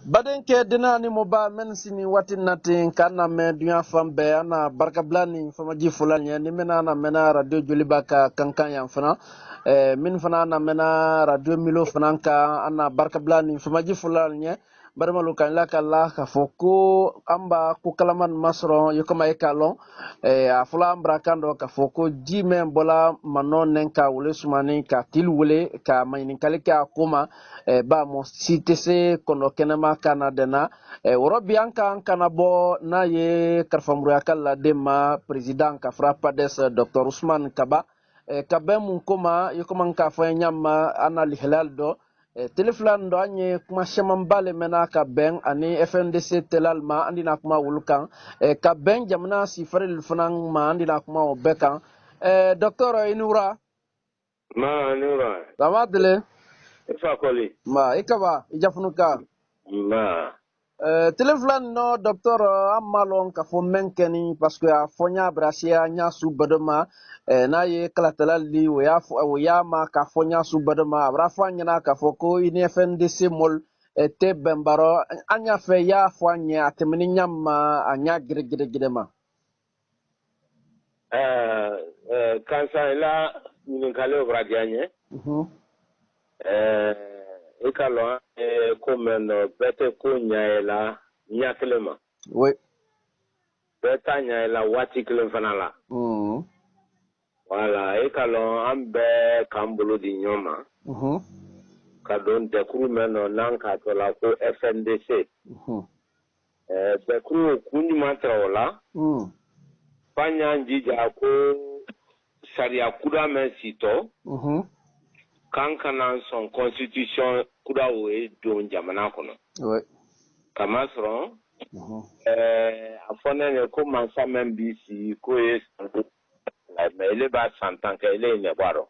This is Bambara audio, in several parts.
Badenkɛ dena ni moba men sini waati na ten k'an na mɛn dunya fan bɛɛ, an na barikabila ni famaji fola ɲɛ ni mɛna na mɛna radio Joliba ka kankan yan fana, min fana na mɛna radio Milo fana kan, an na barikabila ni famaji fola ɲɛ. Barimalu kan la ka la k'a fɔ ko an b'a ko kalama nin masɔrɔ i komi e k'a lɔn, a fɔla an bara kan dɔ k'a fɔ ko ji mɛn bɔla manɔ nɛn ka wele sumani ka tili wele ka maɲininkali kɛ a ko ma, ba mɔ si tɛ se kɔnɔ kɛnɛma ka na dɛnna. Wɔrɔ bi an kan kana bɔ n'a ye karifamuruya ka laden ma président ka fara PADES docteur Ousmane Kaba, ka bɛn mun ko ma i komi an k'a fɔ an ɲa ma an na lihaliyali dɔ. Tele fila nin dɔ an ye kuma camanba le mɛnna ka bɛn ani FNDC telal ma, an dina kuma wolu kan, ka bɛn jamana sifari fana ma, an dina kuma o bɛɛ kan. Docteur, i ni wura. Ma ni wura. Sama tele. I fa kɔli. Ma i kaba i jafunu ka. Ma. Tele fila nin nɔ docteur, an m'a lɔn k'a fɔ mɛn kɛni parce que a fɔ n y'a brasiya n y'a su bɛɛ dɔ ma, n'a ye kalatala li o y'a fɔ, o y'a ma k'a fɔ n y'a su bɛɛ dɔ ma, a b'a fɔ an ɲɛna k'a fɔ ko i ni FNDC mɔl tɛ bɛnbarɔ. An y'a fɛ i y'a fɔ an ɲɛ a tɛmɛni ɲa ma a ɲa gere ma. Kansa i la ɲininkali o bɔra diya n ye. I ka lɔn ko mɛn dɔ bɛɛ tɛ ko ɲɛ ye la ɲɛ kelen ma. Oui. Bɛɛ t'a ɲɛ ye la waati kelen fana la. Voilà, i ka lɔn an bɛɛ k'an bolo di ɲɔgɔn ma. Ka don dɛkuru mɛn dɔ n'an k'a tɔ la ko FNDC. Dɛkuru kun jumɛn tɛ o la? F'an y'an jija ko sariya kura mɛn sitɔ. K'an kana sɔn constitution kura o ye don jamana kɔnɔ. Kamasɔrɔ, a fɔ ne ye ko mansa mɛn b'i sigi k'o ye san mais ele b'a san 10 kɛ ele ye ɲɛbɔ a rɔ.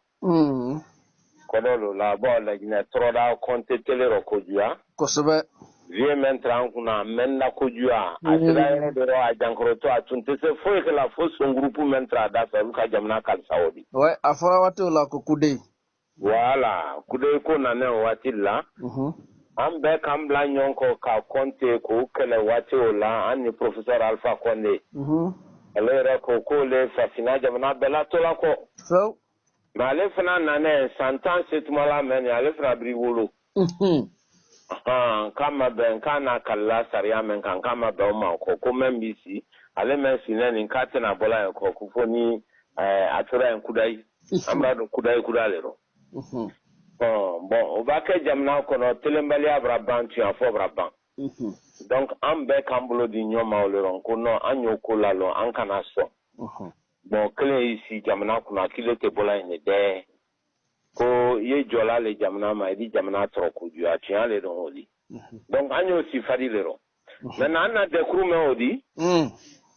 Kɔdɔ lo la bɔn Laginɛ tɔrɔda kɔnte tele rɔ kojuya. Kosɛbɛ. Vie mɛn tara an kunna a mɛnna kojuya. A sera yɔrɔ dɔ rɔ a jankɔrɔtɔ a tun tɛ se foyi kɛ la fo son groupe mɛn tara a da fɛ olu ka jamana kalisa o di. Ouais, a fɔra waati o la ko kudeyi. Voilà, kudeyi ko nana o waati la. An bɛɛ k'an bila ɲɔgɔn kɔ ka kɔnte k'o kɛlɛ waati o la an ni professeur Alpha Condé. Ale yɛrɛ ko k'ole farafinna jamana bɛɛ latɔla kɔ. Fewu. Mais ale fana nana san 10 se tuma la mɛ nin ale fana b'i wolo. K'a ma bɛn k'a n'a kalila sariya mɛn kan k'a ma bɛn o ma kɔ ko mɛn b'i si ale mɛn sinɛ nin k'a tɛna bɔla yen kɔ ko fo ni a tora yen kudayi. An b'a dɔn kudayi kuda le rɔ. Bon o b'a kɛ jamana kɔnɔ telenbaliya bɛra ban tuɲa fɔ bɛra ban. Donc an bɛɛ k'an bolo di ɲɔgɔn ma o le rɔ ko non an y'o ko lalɔ an kana sɔn. Bon kelen y'i si jamana kunna k'ile tɛ bɔla yen dɛ ko i ye jɔla le jamana ma i bi jamana tɔrɔ kojuguya tiɲɛ le dɔn o di. Donc an y'o si fadi le rɔ. Maintenant an na dɛkuru mɛn o di.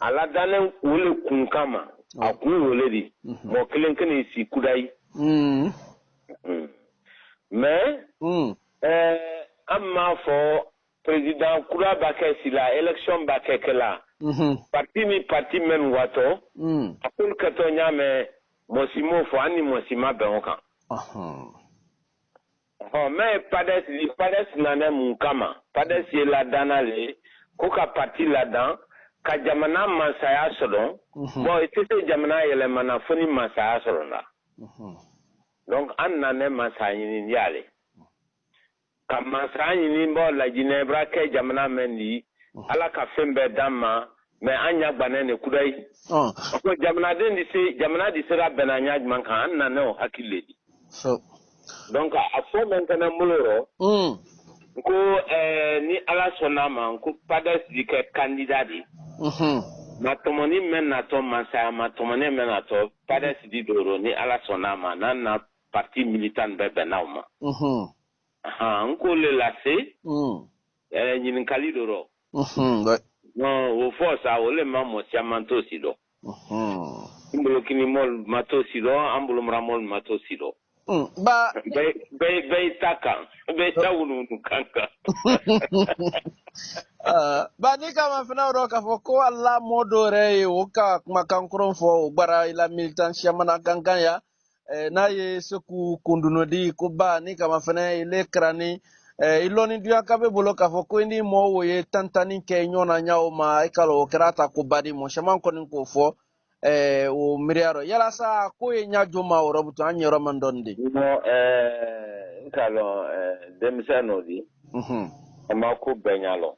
A ladannen o le kun kama a kun y'o le di. Mɔgɔ kelen kelen y'i si kudayi. Mais an m'a fɔ président kura b'a kɛ si la élection b'a kɛ kɛ la. Parti ni parti mɛn watɔ. A k'olu kɛtɔ n y'a mɛn mɔgɔ si m'o fɔ an ni mɔgɔ si ma bɛn o kan. Mais PADES di PADES nana mun kama? PADES ye ladana le ko ka parti ladan ka jamana masaya sɔrɔ. Bon i tɛ se jamana yɛlɛmana fo ni masaya sɔrɔ la. Donc an nana masaya ɲini y'ale. Ka masaya ɲini bɔ Laginɛ b'a kɛ jamana mɛn di Ala ka fɛn bɛɛ d'an ma mais an ɲa gbannen de kudayi. O ko jamanaden di se jamana di sera bɛnna ɲa jumɛn kan an nana o hakili le di. Donc a fɔ mɛn kɛnɛ n bolo rɔ. Ko ni Ala sɔnna a ma ko PADES di kɛ candidat di. Matɔmɔni mɛn natɔ masaya matɔmɔni mɛn natɔ PADES di don ni Ala sɔnna a ma n'an na parti militant bɛɛ bɛnna o ma. N k'o le lase. Ɲininkali dɔ rɔ. Non o fɔ sa o le ma mɔgɔ caman t'o si dɔn. N bolo kini mɔlu ma t'o si dɔn an bolo mara mɔlu ma t'o si dɔn. Ba bɛɛ y'i ta kan bɛɛ y'i ta wuluwulu kan kan. Ba ni kama fana dɔn k'a fɔ ko ala mɔ dɔ yɛrɛ ye o ka kumakan kɔrɔ fɔ o gbara i la militant siaman kan ya, n'a ye Seku Kundunodi ko ba ni kama fana ile karani. I lɔnni duya ka bɛ bolo k'a fɔ ko i ni mɔgɔw ye tantanni kɛ ɲɔgɔn na ɲa o ma, i ka o kɛra ta ko ba di, mɔgɔ caman kɔni k'o fɔ o miiriya rɔ. Yalasa ko ye ɲa jo ma o yɔrɔ butu an yɔrɔ man dɔɔni de. Non, n k'a lɔn, denmisɛn n'o di. An ma ko bɛɛ ɲa lɔn.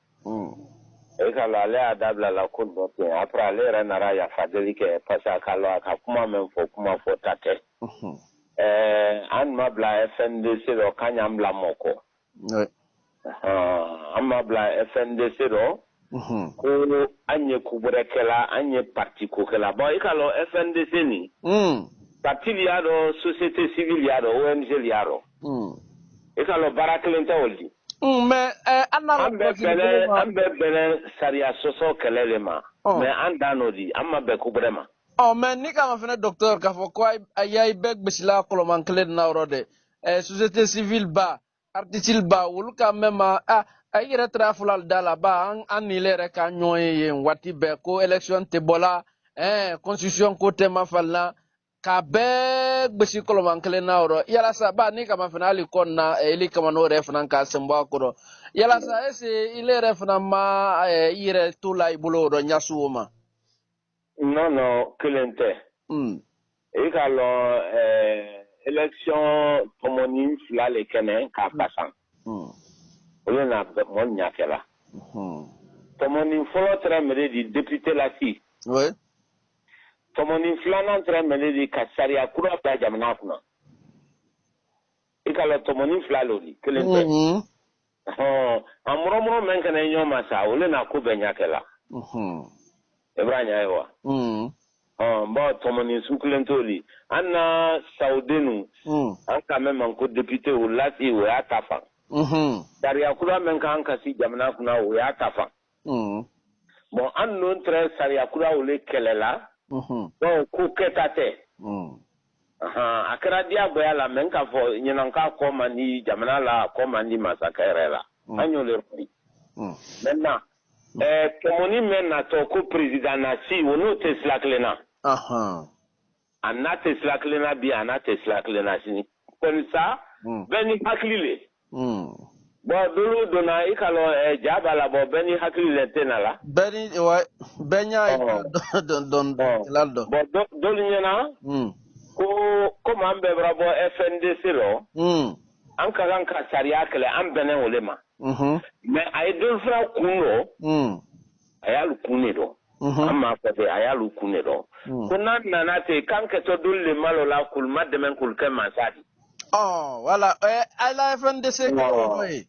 E k'a lɔn, ale y'a dabila la ko dɔ ten. Après, ale yɛrɛ nana yafa deli kɛ, parce que a k'a lɔn a ka kuma min fɔ, kuma fɔta tɛ. An ma bila FNDC rɔ k'an y'an bila mɔ kɔ. An ma bila FNDC rɔ ko an ye ko wɛrɛ kɛla, an ye parti ko kɛla. Bon, i k'a lɔn, FNDC nin, parti y'a dɔn, société civile y'a dɔn, ONG y'a dɔn. I k'a lɔn, baara kelen tɛ o di. Mais an n'a An bɛɛ bɛnɛ sariya sɔsɔ kɛlɛ de ma. Mais an dan n'o di, an ma bɛn ko wɛrɛ ma. Ɔ, mais ni kama fɛnɛ, docteur, k'a fɔ ko a y'a bɛɛ gbesila kɔlɔman kelen na yɔrɔ dɛ. Société civile ba, artiste ba, olu ka mɛn ma a i yɛrɛ taara fɔlɔ da la ba, an ni yɛrɛ ka ɲɔgɔn ye yen waati bɛɛ ko élection tɛ bɔla, constitution ko tɛ ma falen, k'a bɛɛ gbesi kɔlɔman kelen na yɔrɔ. Yalasa ba ni kama fɛnɛ hali kɔn na ili kama n'o yɛrɛ fana ka sen bɔ a kɔrɔ. Yalasa est ce que ile yɛrɛ fana ma i yɛrɛ to la i bolo o rɔ ɲasu o ma? Non, kelen tɛ. I k'a lɔn, élection tɔmɔni fila le kɛnɛ k'a basan. Olu na mɔgɔ ɲakɛla. Tɔmɔni fɔlɔ tɛrɛ mɛnɛ di député la si. Tɔmɔni filanan tɛrɛ mɛnɛ di ka sariya kura bila jamana kunna. I k'a lɔn, tɔmɔni fila le o di, kelen tɛ. A mɔrɔmɔrɔ mɛn kɛnɛ ɲɔgɔn ma sa, olu na ko bɛɛ ɲakɛla. I b'a ɲa ye wa? Bon, tɔmɔni su kelen t'o di. An na sawudenu, an ka mɛn man ko député o lasi, o y'a ta fan. Sariya kura mɛn kan ka si jamana kunna, o y'a ta fan. Bon, an ninnu tɛrɛ sariya kura o le kɛlɛ la. Donc ko kɛta tɛ. A kɛra diyagoya la, mɛ n k'a fɔ ɲinan k'a kɔ man di jamana la, a kɔ man di masakɛ yɛrɛ la. An y'o le fɔ. Maintenant, tɔmɔni mɛn natɔ ko président na si, o n'o tɛ sira kelen na. A n'a tɛ sira kelen na bi, a n'a tɛ sira kelen na sini. Kɔni sa, bɛɛ ni hakili le. Bon, dolu donna, i ka lɔn, ja b'a la bɔ, bɛɛ ni hakili le tɛ na la. Bɛɛ ni wa bɛɛ ɲa dɔn dɔn la dɔn. Bon, dolu ɲɛna ko komi an bɛɛ bɔra bɔ FNDC rɔ, an ka kan ka sariya kɛlɛ, an bɛnnen o le ma. Mais a ye dolu fana kun dɔ, a y'alu kun de dɔn. An m'a fɔ ten, a y'alu kun de dɔn. Ko n'an nana ten, k'an kɛtɔ dolu le malo la, k'olu ma dɛmɛ k'olu kɛ mansa di. Ɔ, voilà, a la FNDC kelen kɔnɔ ye.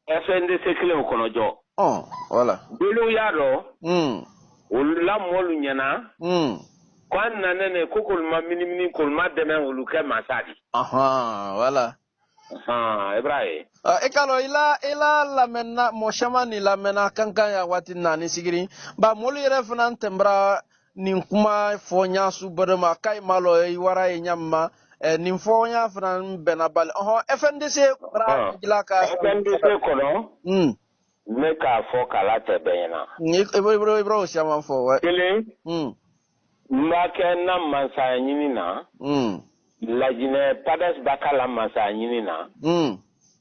FNDC kelen kɔnɔ jɔ. Ɔ, voilà. Dolu y'a dɔn, olu la mɔlu ɲɛna. Ko an nana ne ko k'olu ma minimini, k'olu ma dɛmɛ, olu kɛ mansa di. Voilà. I b'a ye. I ka lɔn, i la lamɛnna mɔgɔ caman ni lamɛnna kankan ya waati naani sigiri ba, mɔlu yɛrɛ fana tɛmɛra nin kuma fɔ ɲasu bɛrɛ ma k'a ma lɔ i wara ye ɲama nin fɔ ɲa fana bɛnna bali. Ɔhɔn, FNDC bara jila ka FNDC kɔnɔ. Ne k'a fɔ k'a tɛ bɛn ɲɛna. I b'o caman fɔ wa. Kelen. N b'a kɛ na masaya ɲini na. Lajinɛ PADES ba k'a la masaya ɲini na.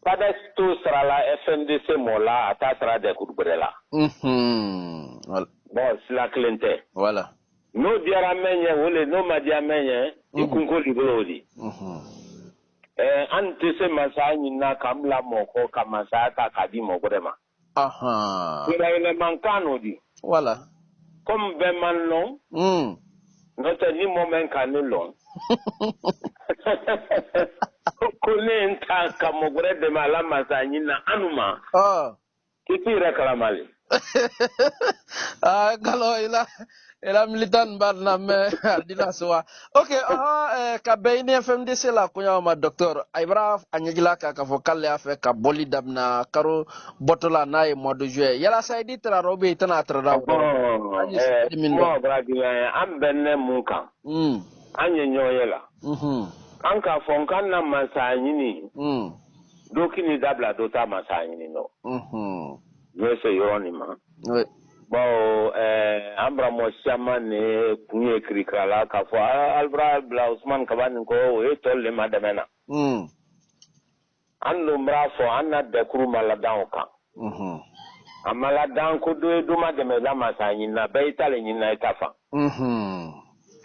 PADES t'o sara la FNDC mɔ la, a t'a sara dɛkuru bɛrɛ la. Bon, sila kelen tɛ. Voilà. N'o diyara mɛn ɲɛ, o le, n'o ma diya mɛn ɲɛ, i kunko di bolo o di. An tɛ se masaya ɲini na k'an bila mɔgɔ kɔ ka masaya ta k'a di mɔgɔ wɛrɛ ma. Yɛlɛyɛlɛmankan n'o di. Voilà. Comme bɛɛ man lɔn. N'o tɛ, ni mɔgɔ mɛn ka ne lɔn, ko ne ye n ta ka mɔgɔ wɛrɛ dɛmɛ a la masaya ɲini na anu ma. I t'i yɛrɛ kalama le. Ah, kalo ila militant ba na mɛ a dila sowa. Ok, ka bɛn i ni FMDC la koɲa ma, docteur, a ibra a ɲɛjila k'a fɔ k'ale y'a fɛ ka bɔli daminɛ karo bɔtɔ la, n'a ye mois de juillet. Yalasa i di tara rɔ ou bien i tɛna a tara da? Kuma bɔra jumɛn, an bɛnnen mun kan? An ye ɲɔgɔn ye la. An k'a fɔ n k'an na masaya ɲini. Dɔ k'i dabila, dɔ ta masaya ɲini nɔ. N bɛ se yɔrɔ nin ma. Bawo an bara mɔgɔ caman ne kun ye kirikira la k'a fɔ alibura bila Usumani Kaba nin kɔ, o ye tɔlu le ma dɛmɛ na. An don b'a fɔ an na dɛkuru ma ladan o kan. A ma ladan ko dɔ ye dɔ ma dɛmɛ la masa ɲinina, bɛɛ i ta le ɲinina i ta fan.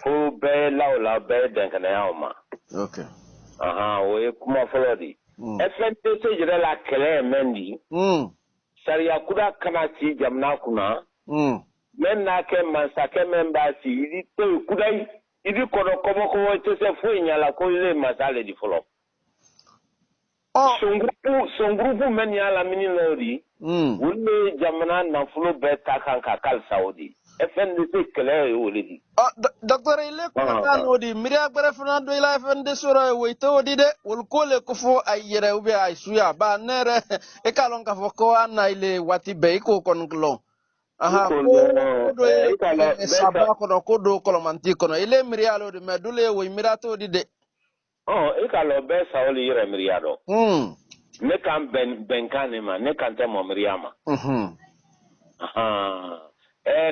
Fo bɛɛ ye la o la, bɛɛ ye dɛnkɛnɛya o ma. Ahan, o ye kuma fɔlɔ di. FNDC yɛrɛ la kɛlɛ ye mɛn di. Sariya kura kana si jamana kunna. Mɛn n'a kɛ masakɛ mɛn b'a si, i di to yen kudayi, i di kɔdɔ kɔbɔ kɔbɔ, i tɛ se foyi ɲɛ la ko ile ye masa le di fɔlɔ. Son groupe mɛn y'a lamini n'o di. Olu ye jamana nafolo bɛɛ ta kan ka kalisa o di. FNDC kɛlɛ ye o le di. Docteur, ile kumakan n'o di, miiriya gbɛrɛ fana don i la FNDC rɔ ye, o i t'o di dɛ. Olu ko le ko fo a yɛrɛ ou bien a suya ba ne yɛrɛ e k'a lɔn k'a fɔ ko an na ile waati bɛɛ i k'o kɔni lɔn. Aha, ko ko dɔ ye saba kɔnɔ, ko dɔ kɔlɔmanti kɔnɔ, ile miiriya l'o di, mais dole ye o miiriya t'o di dɛ. Ɔ, i k'a lɔn bɛɛ sa o le yɛrɛ miiriya dɔn. Ne kan bɛn bɛnkan ne ma, ne kan tɛ mɔ miiriya ma.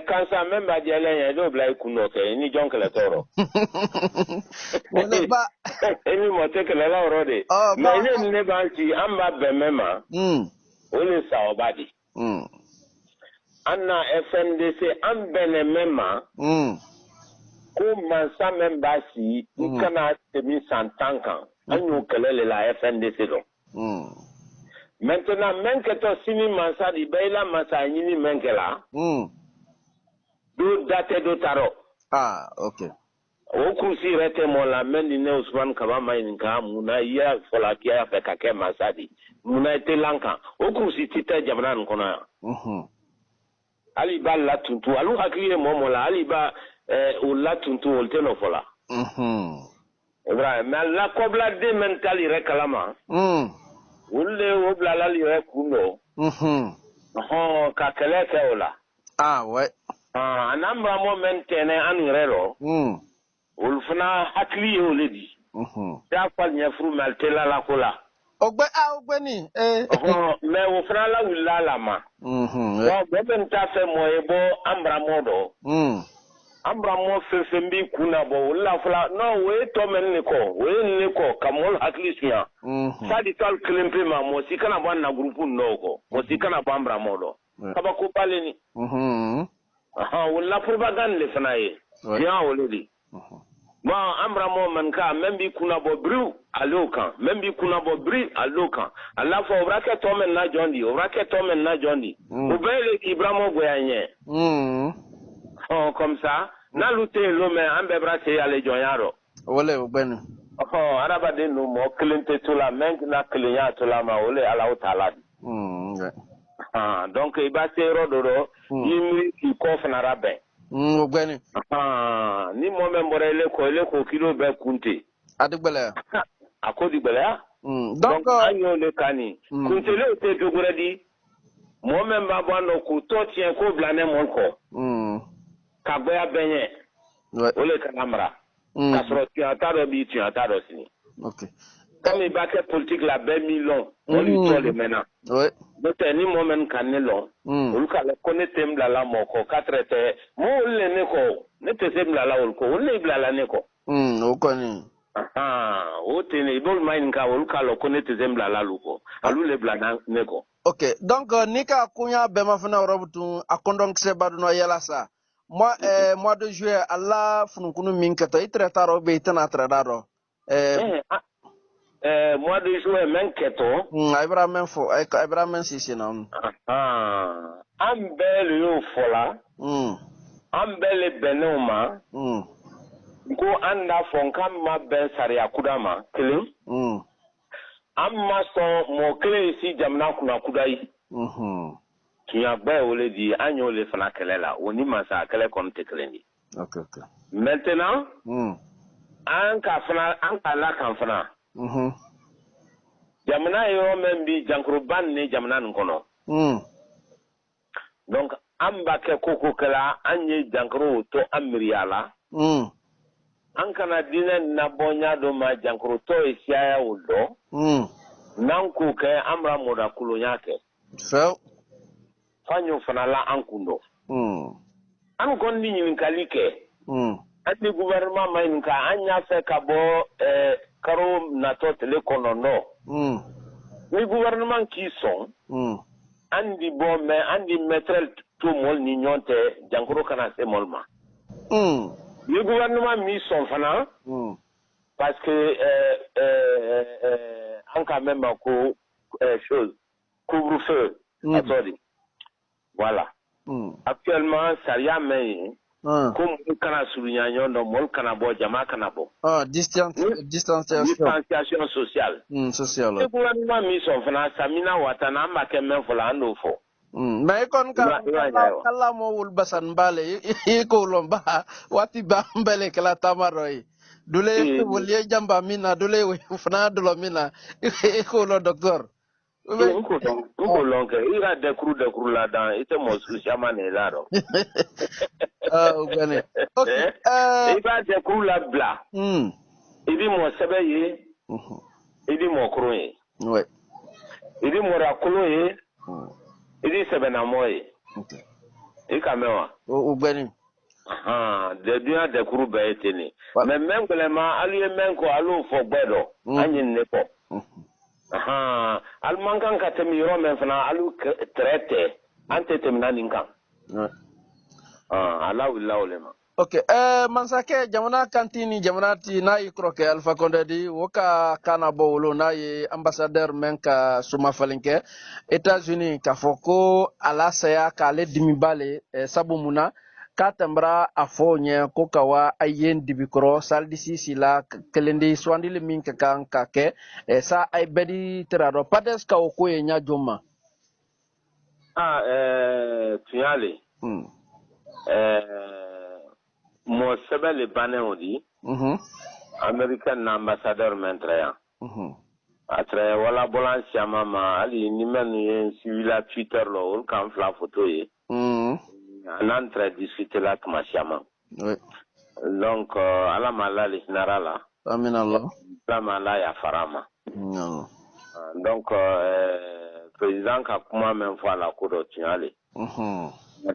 Kansa mɛn b'a jɛlen ye, i y'o bila i kun dɔ kɛ, i ni jɔn kɛlɛ tɔɔrɔ. Wala ba. I ni mɔ tɛ kɛlɛ la o yɔrɔ de. Mais ne ni ne b'an ci, an b'a bɛn mɛn ma. O le sawaba di. An na FNDC an bɛnɛ mɛn ma. Ko mansa mɛn b'a si, i kana tɛmɛ san 10 kan. An y'o kɛlɛ le la FNDC dɔn. Maintenant mɛn kɛtɔ sini mansa di, bɛɛ i la mansa ɲini mɛn kɛ la. Do da tɛ do ta rɔ. Ah, ok. O kurusi yɛrɛ tɛ mɔ la mɛn ni ne Usumani Kaba ma ɲininka munna i y'a fɔla k'i y'a fɛ ka kɛ mansa di, munna i tɛ lan kan, o kurusi ti tɛ jamana nin kɔnɔ yan. Hali i b'a latuntu, alu hakili ye mɔ mɔ la, hali i b'a o latuntu, olu tɛ nɔ fɔ la. Ibrahim, mais la kɔbiladen mɛn t'ale yɛrɛ kalama. Olu de y'o bila l'ale yɛrɛ kun dɔ. Ɔhɔn, ka kɛlɛ kɛ o la. Ah ouais. A n'an buramɔ mɛn tɛnɛ an yɛrɛ rɔ. Olu fana hakili ye o le di. I y'a fɔ ali ɲɛ furu mais ale tɛ la ko la. O gbɛ a o gbɛ nin. Ɔhɔn, mais o fana lawulila la ma. Bon, mɔgɔ min t'a fɛ mɔ ye bɔ an buramɔ dɔ. An buramɔ fɛn fɛn b'i kun na bɔ olu la fɔlɔ, non, o ye tɔ mɛn ne kɔ, o ye nin ne kɔ ka mɔgɔw hakili sunya. Sadi to ali kelen pe ma, mɔgɔ si kana bɔ an na groupe nin dɔw kɔ, mɔgɔ si kana bɔ an buramɔ dɔ. Kabako le ni. Ɔhɔn, o la propagande le fana ye. Tiɲɛ o le di. Bon, an buramɔ maninka mɛn b'i kunna bɔ biriw ale o kan, mɛn b'i kunna bɔ biri ale o kan. A la fɔ o b'a kɛ tɔ mɛn na jɔn di, o b'a kɛ tɔ mɛn na jɔn di. O bɛɛ le k'i buramɔ goya ɲɛ. Ɔ, comme ça, n'alu tɛ yen lon mɛn, an bɛɛ bɔra se ale jɔnya rɔ. Wale o gbɛ nin. Ɔhɔn, hadamaden ninnu mɔgɔ kelen tɛ to la, mɛn na kelenya to la ma, o le Alahu taala di. Donc i b'a se yɔrɔ dɔ rɔ, i miiri k'i kɔ fana labɛn. O gbɛ nin. Ni mɔgɔ min bɔra ile kɔ, ile ko k'i n'o bɛɛ kun ten. A di gɛlɛya. A ko di gɛlɛya. Donc an y'o le kan nin. Kuntelew tɛ dɔ wɛrɛ di. Mɔgɔ min b'a bɔ an dɔ k'u tɔ tiɲɛ k'o bila ne mɔn kɔ. Ka goya bɛɛ ɲɛ. O le kana mara. K'a sɔrɔ tuɲa t'a dɔ bi, tuɲa t'a dɔ sini. Comme i b'a kɛ politique la, bɛɛ m'i lɔn. Olu tɔ le mɛnna. N'o tɛ ni mɔgɔ min ka ne lɔn, olu k'a lɔn ko ne tɛ n bila la mɔgɔ kɔ, k'a tɛ mɔgɔ olu le ne kɔ, ne tɛ se bila la olu kɔ, olu le bila la ne kɔ. O kɔni. O ten de, i b'olu ma ɲininka, olu k'a lɔn ko ne tɛ se n bila la olu kɔ, olu le bila ne kɔ. Ok, donc n'i ka koɲa bɛɛ ma fana yɔrɔ tun a kɔndɔnkisɛ ba dun yala sa. Moi, mois de juillet, ala funukunu min kɛtɔ, i tɛrɛ t'a dɔn ou bien i tɛna tɛrɛ d'a dɔn. Mois de juillet mɛn kɛtɔ. A bɛra mɛn fɔ, a bɛra mɛn sisi na. An bɛɛ le y'o fɔ la. An bɛɛ le bɛnn'o ma. Ko an n'a fɔ k'an ma bɛn sariya kuda ma kelen. An ma sɔn mɔgɔ kelen si jamana kunna kuda ye. Tuɲa bɛɛ o le di, an y'o le fana kɛlɛ la, o ni mansa kɛlɛ kɔni tɛ kelen ye. Maintenant, an ka fana an ka lakan fana. Jamana ye yɔrɔ min bi jankoroba ni jamana nin kɔnɔ. Donc an b'a kɛ ko ko kɛla, an ye jankorow to an miiriya la. An kana diinɛ nabɔ ɲa dɔ ma jankorotɔ ye siyaya o dɔn. N'an k'o kɛ, an b'a mɔda kolonya kɛ. F'an y'o fana la an kun dɔn. An kɔni ni ɲininkali kɛ. An ni gouvernement ma ɲininka, an y'a fɛ ka bɔ karo natɔ tile 9. Ni gouvernement k'i sɔn, an di bɔ, mais an di mètre to mɔli ni ɲɔgɔn tɛ, jankaro kana se mɔli ma. Ni gouvernement m'i sɔn fana, parce que an ka mɛn ma ko chose couvre-feu, a tɔ di, voilà. Actuellement sariya mɛn yen ko mɔli kana surunya ɲɔgɔn dɔ, mɔli kana bɔ, jama kana bɔ. Ah, distanciation. Distanciation sociale. Sociale. Ni gouvernement min sɔn fana, samina wata n'an b'a kɛ mɛn fɔlɔ, an n'o fɔ. Mais i kɔni ka kala mɔ wuli basan bale i ko lɔn ba waati ba an bɛɛ le kɛla taama dɔ ye. Dole wuli ye jamba min na, dole fana dɔlɔ min na, i k'o lɔn, docteur. N ko lɔn kɛ, i ka dɛkuru la dan, i tɛ mɔgɔ sugu caman de la dɔn. Ah, o gane. Ok. I b'a dɛkuru la bila. I bi mɔgɔ sɛbɛ ye. I bi mɔgɔ koron ye. I bi mɔgɔ kolon ye. I bi sɛbɛnnamɔgɔ ye. I ka mɛn wa? O gane. Dunya dɛkuru bɛɛ ye ten de. Mais mɛn gɛlɛma, alu ye mɛn kɔ, alu y'o fɔ gbɛ dɔ. An ye nin de fɔ. Alu man kan ka tɛmɛ yɔrɔ min fana, alu tɛrɛ tɛ, an tɛ tɛmɛna nin kan. Ala wulila o le ma. Ok, masakɛ, jamana kanti ni jamana ti n'a y'i kɔrɔkɛ Alpha Condé di, o ka kana bɔ wolo n'a ye ambassadeur mɛn ka soma falen kɛ États-Unis, k'a fɔ ko a la saya k'ale dimi ba le, sabu mun na k'a tɛmɛra a fɔ ɲɛ ko ka wa a ye dibikɔrɔ salidisi si la kelen di sugandili min ka kan ka kɛ, sa a ye bɛɛ di tɛrɛ dɔ PADES ka o ko ye ɲa jɔn ma. Ah, tunya le. Mɔgɔ sɛbɛn le bannen o di. Américain na ambassadeur mɛn tɛrɛ yan. A tɛrɛ wala bɔlan siaman ma, hali ni mɛnnu ye n suivi la Twitter lɔ, olu k'an fila photo ye. N'an tɛrɛ discuter la tuma siaman. Donc ala ma ala le hinɛra la. Amin Allah. Ala ma ala yafara ma. Donc président ka kuma mɛn fɔ a la ko dɔ tiɲɛ le.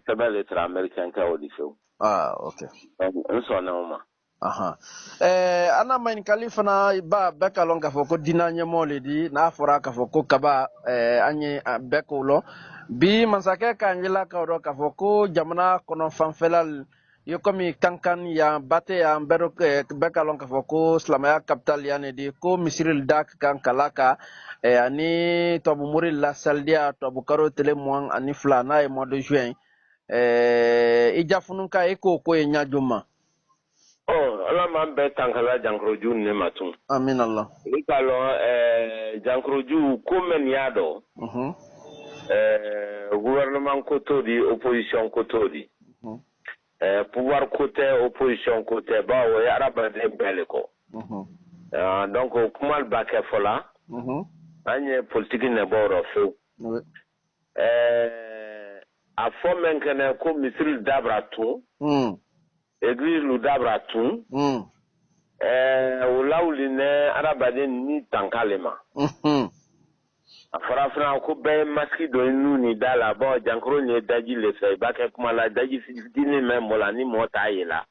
Sɛbɛn le tɛrɛ américain kɛ o di fewu. Ah, ok. N sɔnna o ma. An na maɲininkali fana ba bɛɛ ka lɔn k'a fɔ ko diinɛ ɲɛmɔgɔ le di, n'a fɔra k'a fɔ ko kaba, an ye bɛɛ k'o lɔn. Bi masakɛ k'an yela k'a dɔn k'a fɔ ko jamana kɔnɔ fanfɛla ye komi kankan yan bate yan, bɛɛ ka lɔn k'a fɔ ko silamɛya capital yan de di, ko misiri da kan kala ka ani tubabumori la salidiya tubabukaro tile 22 n'a ye mois de juin, i jafunu ka i k'o ko ye ɲa jɔn ma. Ala m'an bɛɛ tankala jankoroju ne ma tun. Amin Allah. I k'a lɔn jankoroju ko mɛn nin y'a dɔn. Gouvernement ko t'o di, opposition ko t'o di. Pouvoir ko tɛ, opposition ko tɛ, bawo o ye hadamaden bɛɛ le kɔ. Donc kuma ba kɛ fɔla. An ye politique nɛbɔ o rɔ fewu. A fɔ mɛn kɛnɛ ko misiri dabra tun. Église lu dabra tun. O lawuli nɛ hadamaden ni tanka le ma. A fɔra fana ko bɛɛ ye masque don i nun ni da la, bon jankaro nin ye daji le fɛ, i b'a kɛ kuma la daji fitinin mɛn mɔ la ni mɔɔ t'a ye la.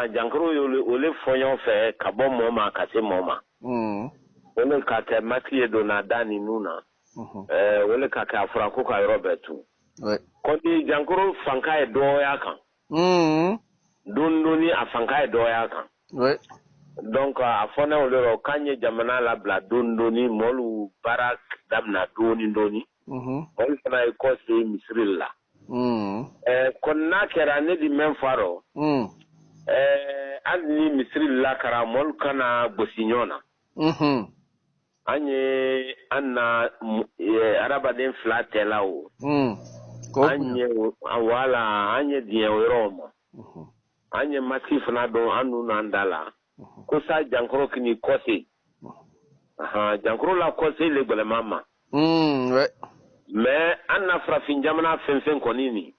Jankaro ye o le fɔɲɔgɔn fɛ ka bɔ mɔɔ ma ka se mɔɔ ma. O le ka kɛ masque ye donna da ni nun na. O le ka kɛ a fɔra ko ka yɔrɔ bɛɛ tun. Kɔni jankaro fanka ye dɔgɔya kan. Dɔɔni dɔɔni a fanka ye dɔgɔya kan. Donc a fɔ ne o le rɔ k'an ye jamana labila dɔɔni dɔɔni, mɔlu baara daminɛ dɔɔni dɔɔni. Mɔlu fana ye kɔ se misiri la. Kɔni n'a kɛra ne di mɛn fɔ a rɔ. Hali ni misiri lakara, mɔlu kana gosi ɲɔgɔn na. An ye an na hadamaden fila tɛ la o. An ye wala an ye diɲɛ yɔrɔw ma. An ye masque fana don an nun n'an da la. Ko sa jankaro k'i kɔse. Jankaro la kɔse le gɛlɛman ma. Mais an na farafin jamana fɛn fɛn kɔni nin.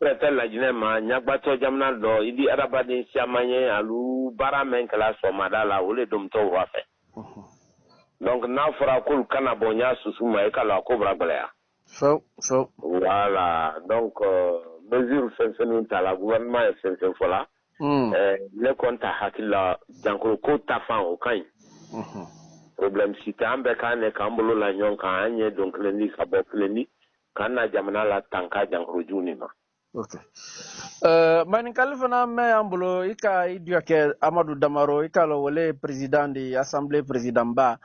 Tɛ lajinɛ ma ɲagbatɔ jamana dɔ i di hadamaden siaman ye alu baara mɛn kɛla sɔgɔmada la o le domitɔ wura fɛ. Donc n'a fɔra k'olu kana bɔ ɲa susu ma, i ka lɔn a ko bɔra gɛlɛya. Voilà, donc mesure fɛn fɛn ta la, gouvernement ye fɛn fɛn fɔ la. Ne kɔni ta hakili la jankaro ko ta fan o ka ɲi. Problème si tɛ, an bɛɛ k'an ne k'an bolo la ɲɔgɔn kan, an ye don kelen di ka bɔ kelen di k'an na jamana la tanka jankoroju nin ma. Ok. Maninkali fana mɛn y'an bolo, i ka i duyakɛ Amadu Damaro, i k'a lɔn wole président de assemblée président ba.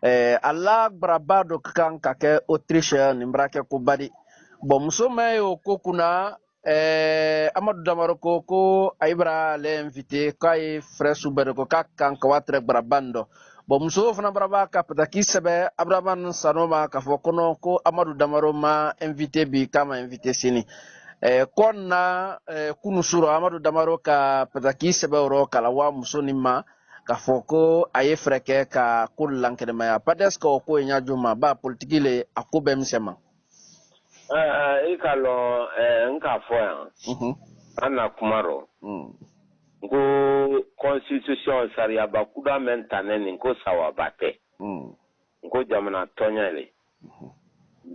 A la gbaraba dɔ ka kan ka kɛ Autriche nin bara kɛ ko badi. Bon, muso mɛn y'o ko kunna, Amadu Damaro ko a bara ale invité k'a ye frais su bɛɛ de ko k'a kan ka wa tɛrɛ gbaraba nin dɔ. Bon, muso fana bara b'a ka pataki sɛbɛ Abrahamane Sano ma k'a fɔ ko non, ko Amadu Damaro ma invité bi, k'a ma invité sini. Kɔn na kunu suro Amadu Damaro ka pataki sɛbɛ o rɔ k'a la wa muso nin ma k'a fɔ ko a ye fɛɛrɛ kɛ ka ko lankɛnɛmaya. PADES ka o ko in ɲa ma ba politiki le a ko bɛɛ misɛn ma. I ka lɔn n k'a fɔ yan, an na kuma rɔ n ko constitution sariyaba kuda mɛn tanɛ nin ko sawaba tɛ, n ko jamana tɔɲɛ le,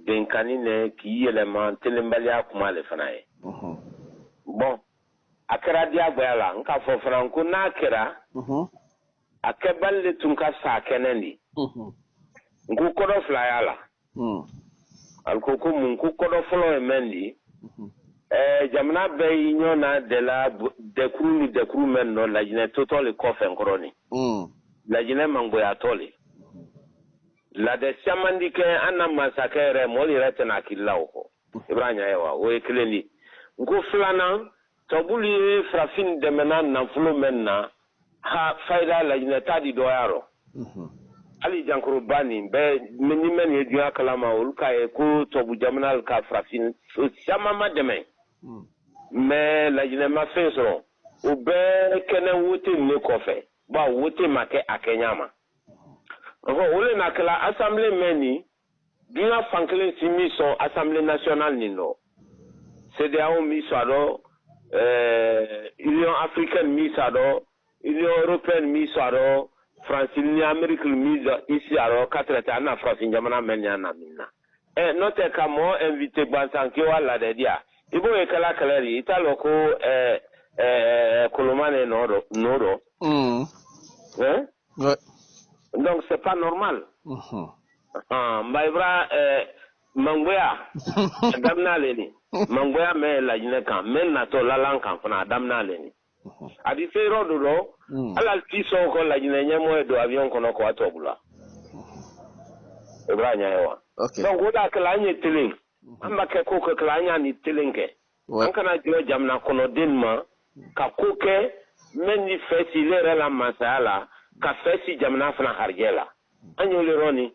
benkani ne k'i yɛlɛma telenbaliya kuma le fana ye. Bon, a kɛra diyagoya la, n k'a fɔ fana ko n'a kɛra a kɛbali le tun ka sa kɛnɛ di. N ko kɔdɔ fila y'a la. Ali ko mun ko kɔdɔ fɔlɔ ye mɛn di, jamana bɛɛ y'i ɲɔ na dɛla dɛkuru ni dɛkuru mɛn nɔ Lajinɛ totɔ le kɔfɛ n kɔrɔ nin Lajinɛ mangoyatɔ le ladɛ caman di kɛ an na masakɛ yɛrɛ mɔli yɛrɛ tɛna hakili la o kɔ, i b'a ɲɛ ye wa. O ye kelen di. N ko filanan, tubabulu ye farafin dɛmɛna nafolo mɛn na ha fayida Lajinɛ ta di dɔgɔya rɔ. Hali jankoroba nin bɛɛ ni mɛn nin ye dunya kalama, olu k'a ye ko tubabu jamana ka farafin caman ma dɛmɛ, mais Lajinɛ ma fɛn sɔrɔ. O bɛɛ kɛnɛ wote nin de kɔfɛ, bawo wote ma kɛ a kɛɲa ma. O le na kɛla assemblée mɛn nin dunya fankelen si min sɔn assemblée nationale nin dɔ, CEDEAO min sɔn a dɔ, Union africaine min sɔn a dɔ, Union européenne min sɔn a dɔ, Faransi ni Amérique min isi a dɔ, ka tɛrɛ tɛ an na farafin jamana mɛn nin na min na. N'o tɛ ka mɔgɔ invité gansan k'i wa ladɛ di yan, i b'o ye kɛla kɛlɛ de, i t'a lɔn ko koloma ne nɔ dɔ. Hein? Donc c'est pas normal. Nba ibra mangoya a daminɛ ale ni mangoya mɛn Lajinɛ kan mɛ natɔ lalan kan fana a daminɛ ale ni a di se yɔrɔ dɔ dɔ, hali ti sɔn ko Lajinɛ ɲɛmɔgɔ ye don avion kɔnɔ k'o tubabu la, i b'a ɲɛ ye wa. Donc o de y'a kɛla an ye telen, an b'a kɛ ko kɛ kɛla an y'a ni telen kɛ, an kana jɔ jamana kɔnɔden ma ka ko kɛ mɛ ni fɛ si ne yɛrɛ la masaya la ka fɛ si jamana fana harijɛ la, an y'o le rɔ nin.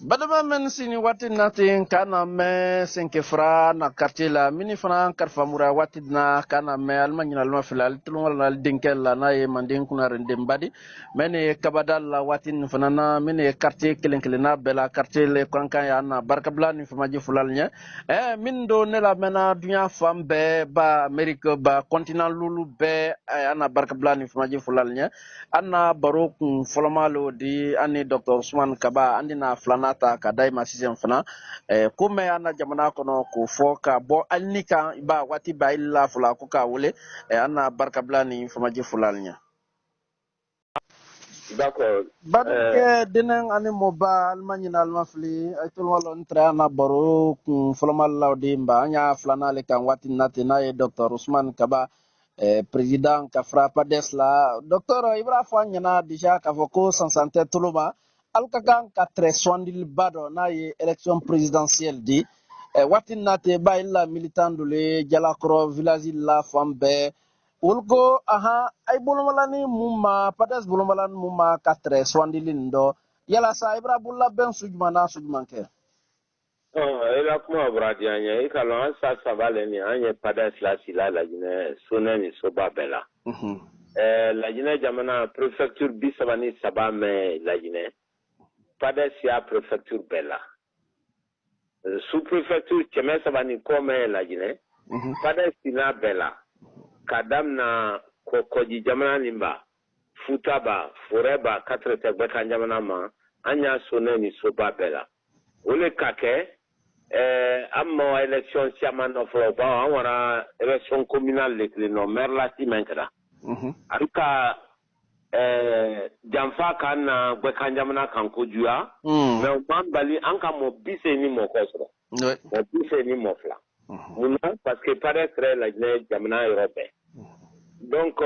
Badama men sini waati na ten ka na mɛn senkefra na quartier la mini fana karifamura waati na ka na mɛn alima ɲina alima fila ali tulon la ali denkɛ la n'a ye manden kunna denba di mɛ ne kabada la waati nin fana na min ye quartier kelen kelenna bɛɛ la quartier le kankan ya na barikabila ni famaji fulal ɲɛ min do ne la mɛnna dunya fan bɛɛ ba Amérique ba continent lulu bɛɛ an na barikabila ni famaji fulal ɲɛ. An na baro kun fɔlɔma lo di an ni Dr Usman Kaba, an na filanan ta ka da i ma sisan fana ko mɛn an na jamana kɔnɔ k'o fɔ ka bɔ hali ni kan ba waati ba i la fɔlɔ ko k'a wele an na barikabila ni famaji fulal ɲɛ. D'accord. Badukɛ denen ani moba alima ɲina alima fili ay tolwalo n tɛrɛ an na baro kun fɔlɔma law di nba an y'a filanan le kan waati na ten n'a ye Dr Usman Kaba président ka fra PADES la. Docteur, i b'a fɔ an ɲɛna déjà k'a fɔ ko sansan tɛ tolo ma alu ka kan ka tɛrɛ sugandiliba dɔ n'a ye élection présidentielle di waati na ten ba i la militant dɔ le Jalakɔrɔ village la fan bɛɛ olu ko ahan ay bolomalani mun ma PADES bolomalani mun ma ka tɛrɛ sugandili nin dɔ yala sa i b'a bololabɛn su jumɛn n'a su jumɛn kɛ. I la kuma bɔra diya n ye, i ka lɔn an sa saba le nin an ye PADES la sila Lajinɛ sonɛ ni soba bɛɛ la. Lajinɛ jamana préfecture 33 mɛn Lajinɛ, PADES y'a préfecture bɛɛ la. Sous préfecture 300 ni kɔ mɛn Lajinɛ, PADES n'a bɛɛ la. Ka damina kɔji jamana nin ba Futa ba Forɛ ba ka tɛrɛ tɛ gbɛkan jamana ma an y'a sonɛ ni soba bɛɛ la. O le ka kɛ an ma élection caman nɔ fɔlɔ bawo an wara élection communale le kelen nɔ maire la si mɛn kɛra. A ka Janfa ka na gbɛkan jamana kan kojuguya. Mais o m'an bali an ka mɔgɔ 80 ni mɔgɔ kɔ sɔrɔ. Mɔgɔ 82. Munna? Parce que PADES yɛrɛ Laginɛ jamana yɔrɔ bɛɛ. Donc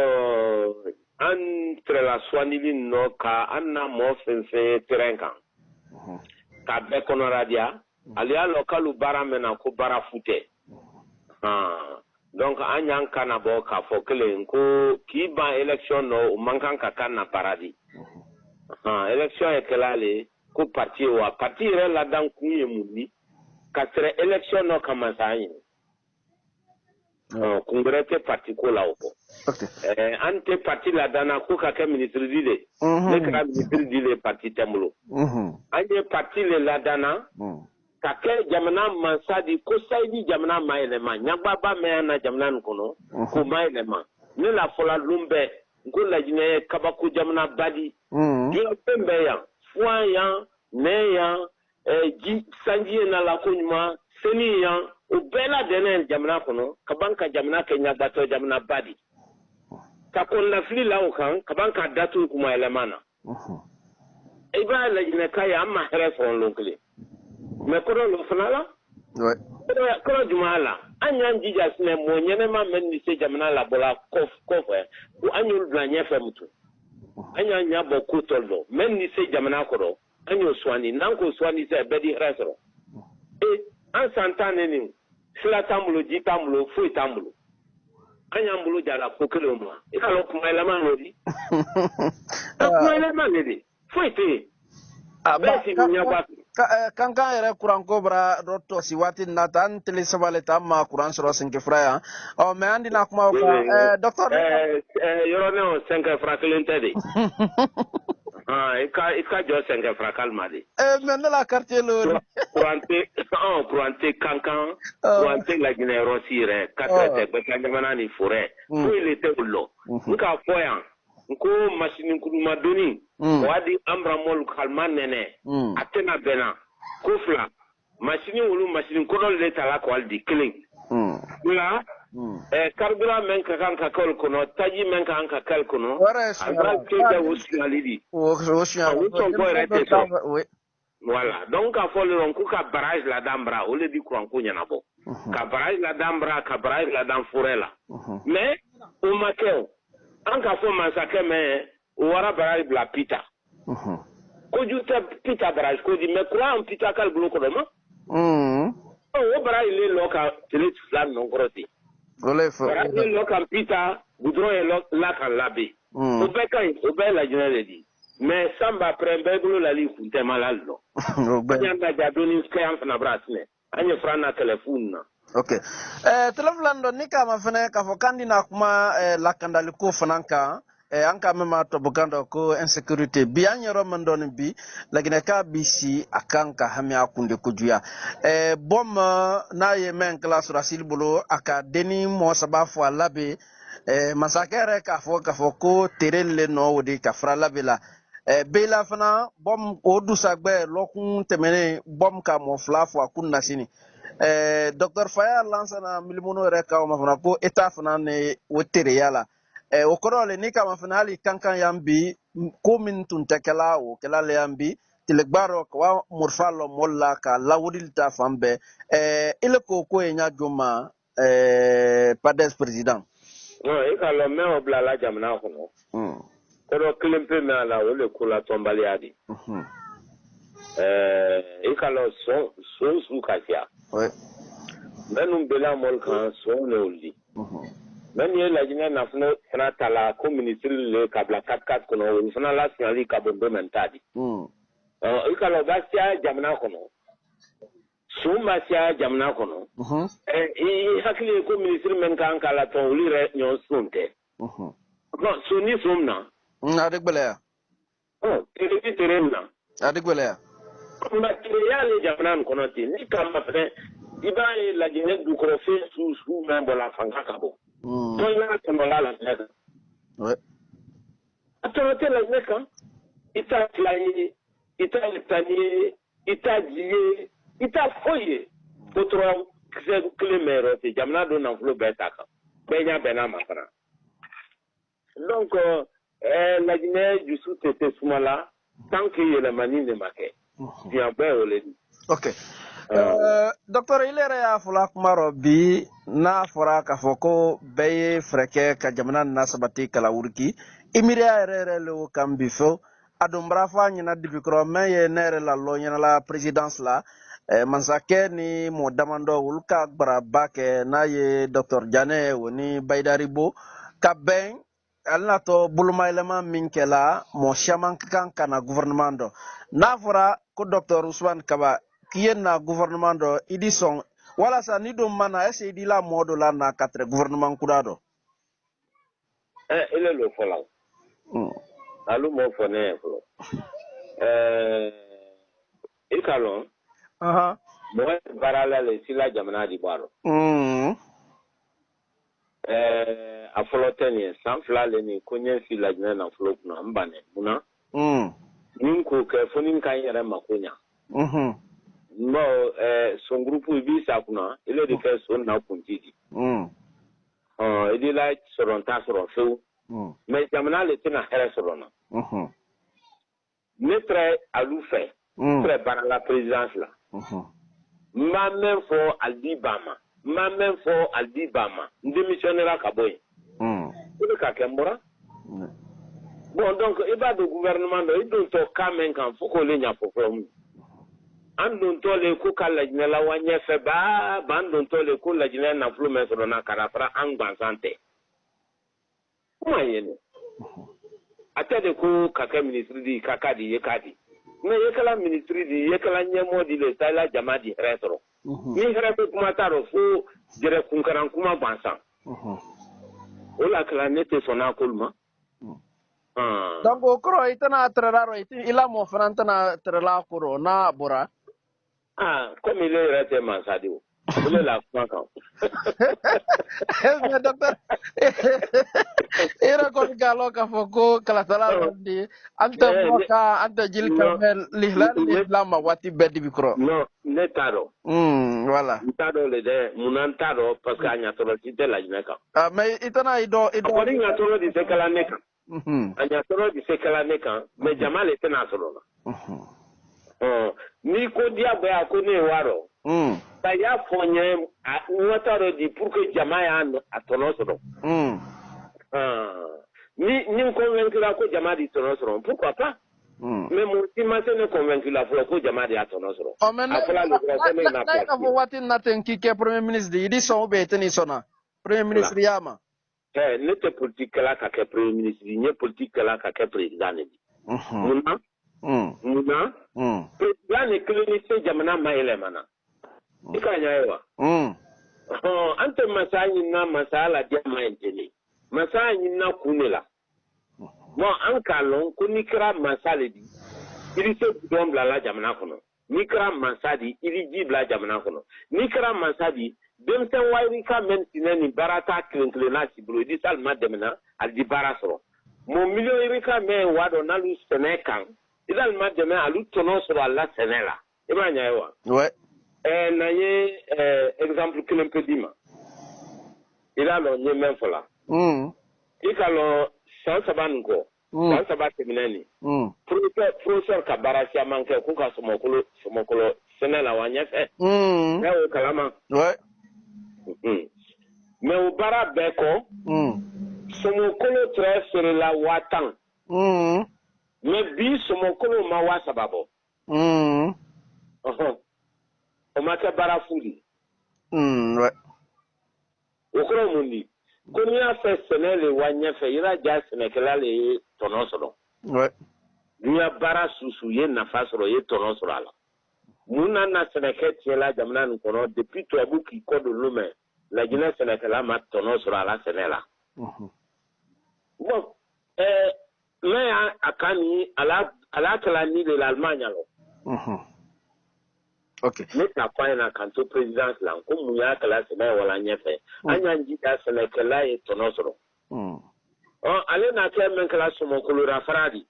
an tɛrɛla suwandili nɔ ka an na mɔgɔ fɛn fɛn ye terrain kan. K'a bɛɛ kɔnɔradiya. Ale y'a lɔn k'olu baara mɛn na ko baara fu tɛ. Donc an y'an kana bɔ k'a fɔ kelen ko k'i ban élection nɔ o man kan ka kan na baara di. Élection ye kɛla le ko parti ye wa parti yɛrɛ ladan kun ye mun di ka sɛrɛ élection nɔ ka masaya ɲini. Kun wɛrɛ tɛ parti ko la o kɔ. An tɛ parti ladanna ko ka kɛ ministre di de. Ne kɛra ministre di le parti tɛ n bolo. An ye parti le ladanna. Ka kɛ jamana mansa di ko sayidi jamana ma yɛlɛma ɲagbaba mɛn yan na jamana nin kɔnɔ k'o ma yɛlɛma ne la fɔla lon bɛɛ n ko Laginɛ ye kabako jamana ba di. Diɲɛ fɛn bɛɛ yan fuwan yan nɛ yan ji sanji ye na la ko ɲuman seni yan o bɛɛ ladɛnnɛ jamana kɔnɔ ka ban ka jamana kɛ ɲagbatɔ jamana ba di. Ka kɔnɔnafili la o kan ka ban k'a datugu kuma yɛlɛma na. I b'a Laginɛka ye an ma hɛrɛ sɔrɔ lon kelen. Mais kɔrɔ lo fana la. Kɔrɔ jumɛn la an y'an jija sinɛ mɔgɔ ɲɛnɛma mɛn ni se jamana labɔla kɔfɛ ko an y'olu bila ɲɛfɛ mutu an y'an ɲɛ bɔ ko tɔ dɔn mɛn ni se jamana kɔrɔ an y'o suwandi n'an k'o suwandi sisan bɛɛ di hɛrɛ sɔrɔ. An san 10 ne nin sira t'an bolo ji t'an bolo foyi t'an bolo an y'an bolo jala ko kelen ma i ka lɔn kuma yɛlɛma n'o di. Kuma yɛlɛma ne de foyi tɛ yen. Kankan yɛrɛ kuranko bara dɔ tɔsi waati na ta an tele saba le ta ma kuran sɔrɔ Sɛnkɛfura yan. Ɔ mais an dina kuma o kan docteur. Yɔrɔ ne o Sɛnkɛfura kelen tɛ de. I ka jɔ Sɛnkɛfura kalima de. Mais ne la quartier lo. Kuran tɛ Kankan kuran tɛ Laginɛ yɔrɔ si yɛrɛ ka tɛ gbɛkan jamana ni forêt foyi le tɛ o lɔ. N k'a fɔ yan. N ko masini kurumadoni o y'a di an bara kalima nɛnɛ a tɛna bɛnna ko fila masini wolu masini kɔnɔ le ta la k'o di kelen fila carburant mɛn ka kan ka kɛ olu kɔnɔ taji mɛn ka kan ka kɛ olu kɔnɔ a b'a kɛ o sonyali di o sɔngɔ yɛrɛ tɛ sɔrɔ. Voilà donc k'a fɔ le dɔrɔn k'u ka barrage ladan bara o le di kuran ko ɲɛnabɔ ka barrage ladan bara ka barrage ladan forêt la mais o ma kɛ o. An k'a fɔ masakɛ mɛn o wara barrage bila Pita. Kojugu tɛ Pita barrage ko di mais courant Pita k'ale bolo kɔrɔ ma. O barrage le lɔ ka tile 2 nɔ kɔrɔ ten. Barrage le lɔ ka Pita goudron ye la ka labɛn. O bɛɛ ka ɲi o bɛɛ ye Laginɛ de di. Mais san b'a pɛrɛn bɛɛ bolo lali kun tɛ ma la lɔ. An y'an laja donni kɛ an fana bara sinɛ an ye fura na kɛlɛ fu nin na. Ok. Tele filan dɔ ni k'a ma fɛnɛ k'a fɔ k'an dina kuma lakandali ko fana kan an ka mɛn ma tubabukan dɔ ko insécurité bi an yɔrɔ min dɔɔni bi Laginɛka bi si a kan ka hami a kun de kojuguya. Bɔm n'a ye mɛn kɛla sɔrɔdasi bolo a ka denni mɔgɔ 3 fɔ a labɛn masakɛ yɛrɛ k'a fɔ ko tere le nɔ o de ka fara labɛn la. Bela fana bɔm o dusagbɛ lɔkun tɛmɛnen bɔm ka mɔgɔ 2 fɔ a kun na sini. Docteur Faya Lansana Milimono yɛrɛ ka o ma fana ko État fana ne o tereya la. O kɔrɔ le ni kama fana hali Kankan yan bi ko min tun tɛ kɛla o kɛla le yan bi tilegbaro ka wa murfa lɔ mɔli la ka lawuli ta fan bɛɛ. Ile ko ko ye ɲa jɔ ma PADES président. Non i ka lɔn mɛ o bilala jamana kɔnɔ. Kɔrɔ kelen pe mɛn a la o le ko la tɔnbaliya de. I ka lɔn son su ka siya. Minnu bɛla mɔli kan son ne olu di. Minnu ye Laginɛ nafolo fana ta la ko minisiri le ka bila 4-4 kɔnɔ olu fana lasonyali ka bon don ta di. I ka lɔn o b'a siya jamana kɔnɔ. Son b'a siya jamana kɔnɔ. I hakili ye ko minisiri min kan k'a latɔn olu yɛrɛ ɲɔgɔn son tɛ. Non son ni son na. A tɛ gɛlɛya. Tere ni tere na. A tɛ gɛlɛya. Nka tereya le jamana nin kɔnɔ ten ni kama fɛnɛ i b'a ye Laginɛ dukɔrɔfɛn su mɛn bɔla fanga ka bɔ. Tɔn tɔnɔla Laginɛ kan. A tɔnɔ tɛ Laginɛ kan. I t'a tila ye i t'a tani ye i t'a ji ye i t'a foyi ye. Ko tora kisɛ kelen mɛn yɔrɔ ten jamana don nafolo bɛɛ ta kan bɛɛ ɲɛ bɛnn'a ma fana. Donc Laginɛ dusu tɛ se suma la tant que yɛlɛmani de ma kɛ. Diɲɛ bɛɛ y'o le di. Ok. Docteur, ile yɛrɛ y'a fɔla kuma rɔ bi, n'a fɔra k'a fɔ ko bɛɛ ye fɛɛrɛ kɛ ka jamana na sabati kala wuriki, i miiriya yɛrɛ yɛrɛ le o kan bi fo a don bara fɔ a ɲɛna dibi kɔrɔ mɛn ye ne yɛrɛ la lɔ ɲɛna la présidence la, mansakɛ ni mɔgɔ damadɔ olu ka gbaraba kɛ n'a ye docteur Jane o ni Bayidaribo ka bɛn ale natɔ bolomayɛlɛma min kɛla, mɔgɔ caman ka kan ka na gouvernement dɔ. N'a fɔra ko docteur Ousmane Kaba k'i ye na gouvernement dɔ, i di sɔn walasa ni don ma na, est ce que i di la mɔgɔ dɔ la na ka tɛrɛ gouvernement kura dɔ? Ile l'o fɔ la. Alu m'o fɔ ne ye fɔlɔ. I k'a lɔn, mɔgɔ baara la le sila jamana di bɔ a rɔ. A fɔlɔ tɛ nin ye, san 2 le nin ko ɲɛ si Laginɛ nafolo kunna, n bannen munna? Ni n k'o kɛ fo ni n ka n yɛrɛ mako ɲa. N bawo son groupe i b'i sa kunna, ile de kɛ son na kunti di. I di la sɔrɔ n t'a sɔrɔ fewu. Mais jamana le tɛna hɛrɛ sɔrɔ na. Ne tɛrɛ alu fɛ, tɛrɛ baara la présidence la. N b'a mɛn fɔ ali di ba ma. N b'a mɛn fɔ ali di ba ma. N démissionnera ka bɔ yen. O de ka kɛ n bɔra. Bon, donc i b'a don gouvernement dɔ, i dontɔ cas mɛn kan fo k'o le ɲɛfɔ fɔlɔ. An dontɔ le ko ka Laginɛ la wa ɲɛfɛ baa, b'an dontɔ le ko Laginɛ nafolo mɛn sɔrɔ na ka fara an gansan tɛ. Kuma ye ne. A tɛ de ko ka kɛ ministre di, ka k'a di, ye k'a di. Mais ye kɛla ministre di, ye kɛla ɲɛmɔgɔ di le, sa i la jama di hɛrɛ sɔrɔ. Ni hɛrɛ ko kuma t'a rɔ fo jɛrɛ kunkaran kuma gansan. O la kɛla ne tɛ sɔn n'a kolu ma. Donc o kɔrɔ i tɛna tɛrɛla rɔ, i la mɔgɔ fana tɛna tɛrɛla ko rɔ n'a bɔra. Komi ile yɛrɛ tɛ mansa di o. Ile la kuma kan. Mais docteur, i yɛrɛ kɔni k'a lɔn k'a fɔ ko kalatala di an tɛ mɔ kan, an tɛ jili kan, mais lihlali de bila ma waati bɛɛ dibi kɔrɔ. Non, ne t'a dɔn. Voilà. N t'a dɔn le dɛ, munna n t'a dɔn, parce que a ɲatɔrɔ si tɛ Laginɛ kan. Mais i tɛna i dɔn i dɔn. A kɔni ɲatɔrɔ de tɛ kɛla ne kan. A ɲatɔrɔ de tɛ kɛla ne kan, mais jama le tɛna sɔrɔ la. N'i ko diyagoya ko ne ye wa dɔn. Ka y'a fɔ n ye n t'a dɔn di pour que jama y'a tɔnɔ sɔrɔ. Ni n convaincra ko jama di tɔnɔ sɔrɔ, pourquoi pas? Mais mun si ma se ne convaincu la fɔlɔ ko jama de y'a tɔnɔ sɔrɔ. Mais n'a k'a fɔ waati min na ten k'i kɛ premier ministre di, i di sɔn ou bien i tɛ n'i sɔn na premier ministre y'a ma? Ne tɛ politique kɛla ka kɛ premier ministre, n ye politique kɛla ka kɛ président de di. Munna? Munna? Président de kelen ni se jamana ma yɛlɛmana. I ka ɲa ye wa? An tɛ masaya ɲinina masaya la diya ma ye ten de. Masaya ɲinina kun de la. Bon, an k'a lɔn ko n'i kɛra mansa le di, i bɛ se bidɔn bila la jamana kɔnɔ. N'i kɛra mansa di, i bɛ ji bila jamana kɔnɔ. N'i kɛra mansa di, denmisɛn wayiri ka mɛn sinɛ ni baara t'a kelen kelenna si bolo, i di s'ale ma dɛmɛ a di baara sɔrɔ. Mɔ miliyɔn yiri ka mɛn wa dɔ n'alu sɛnɛ kan, i d'ale ma dɛmɛ alu tɔnɔ sɔrɔ a la sɛnɛ la. I b'a ɲɛ ye wa? Ouais. N'an ye exemple kelen pe d'i ma. I b'a lɔn n ye mɛn fɔ la. I k'a lɔn san 3 nin kɔ. San 3 tɛmɛnen nin. Professeur ka baara caman kɛ k'u ka sɔmɔkolo sɛnɛ la wa ɲɛfɛ. Ne y'o kalama. Ouais. Mais o baara bɛɛ kɔ. Sɔmɔkolo tɛrɛ feerela 10,000. Mais bi sɔmɔkolo ma 3,000 bɔ. O ma kɛ baara fu di. Ouais. O kɔrɔ mun di? Ko n'i y'a fɛ sɛnɛ le wa ɲɛfɛ, i b'a ja sɛnɛkɛla le ye tɔnɔ sɔrɔ. Ouais. N'i ya baara susu, i ye nafa sɔrɔ, i ye tɔnɔ sɔrɔ a la. Mun na na sɛnɛkɛ tiɲɛla jamana nin kɔnɔ depuis tubabu k'i kɔ don Lomɛ, Laginɛ sɛnɛkɛla ma tɔnɔ sɔrɔ a la sɛnɛ la. Bon, mɛ y'a a kan ni a la kɛla ni de la Allemagne lɔ. Ok. Ne t'a fɔ a ɲɛna k'an to présidence la ko mun y'a kɛla sɛnɛ wala ɲɛfɛ. An y'an jija sɛnɛkɛla ye tɔnɔ sɔrɔ. Ale n'a kɛ min kɛla sɔmɔkolo fara di.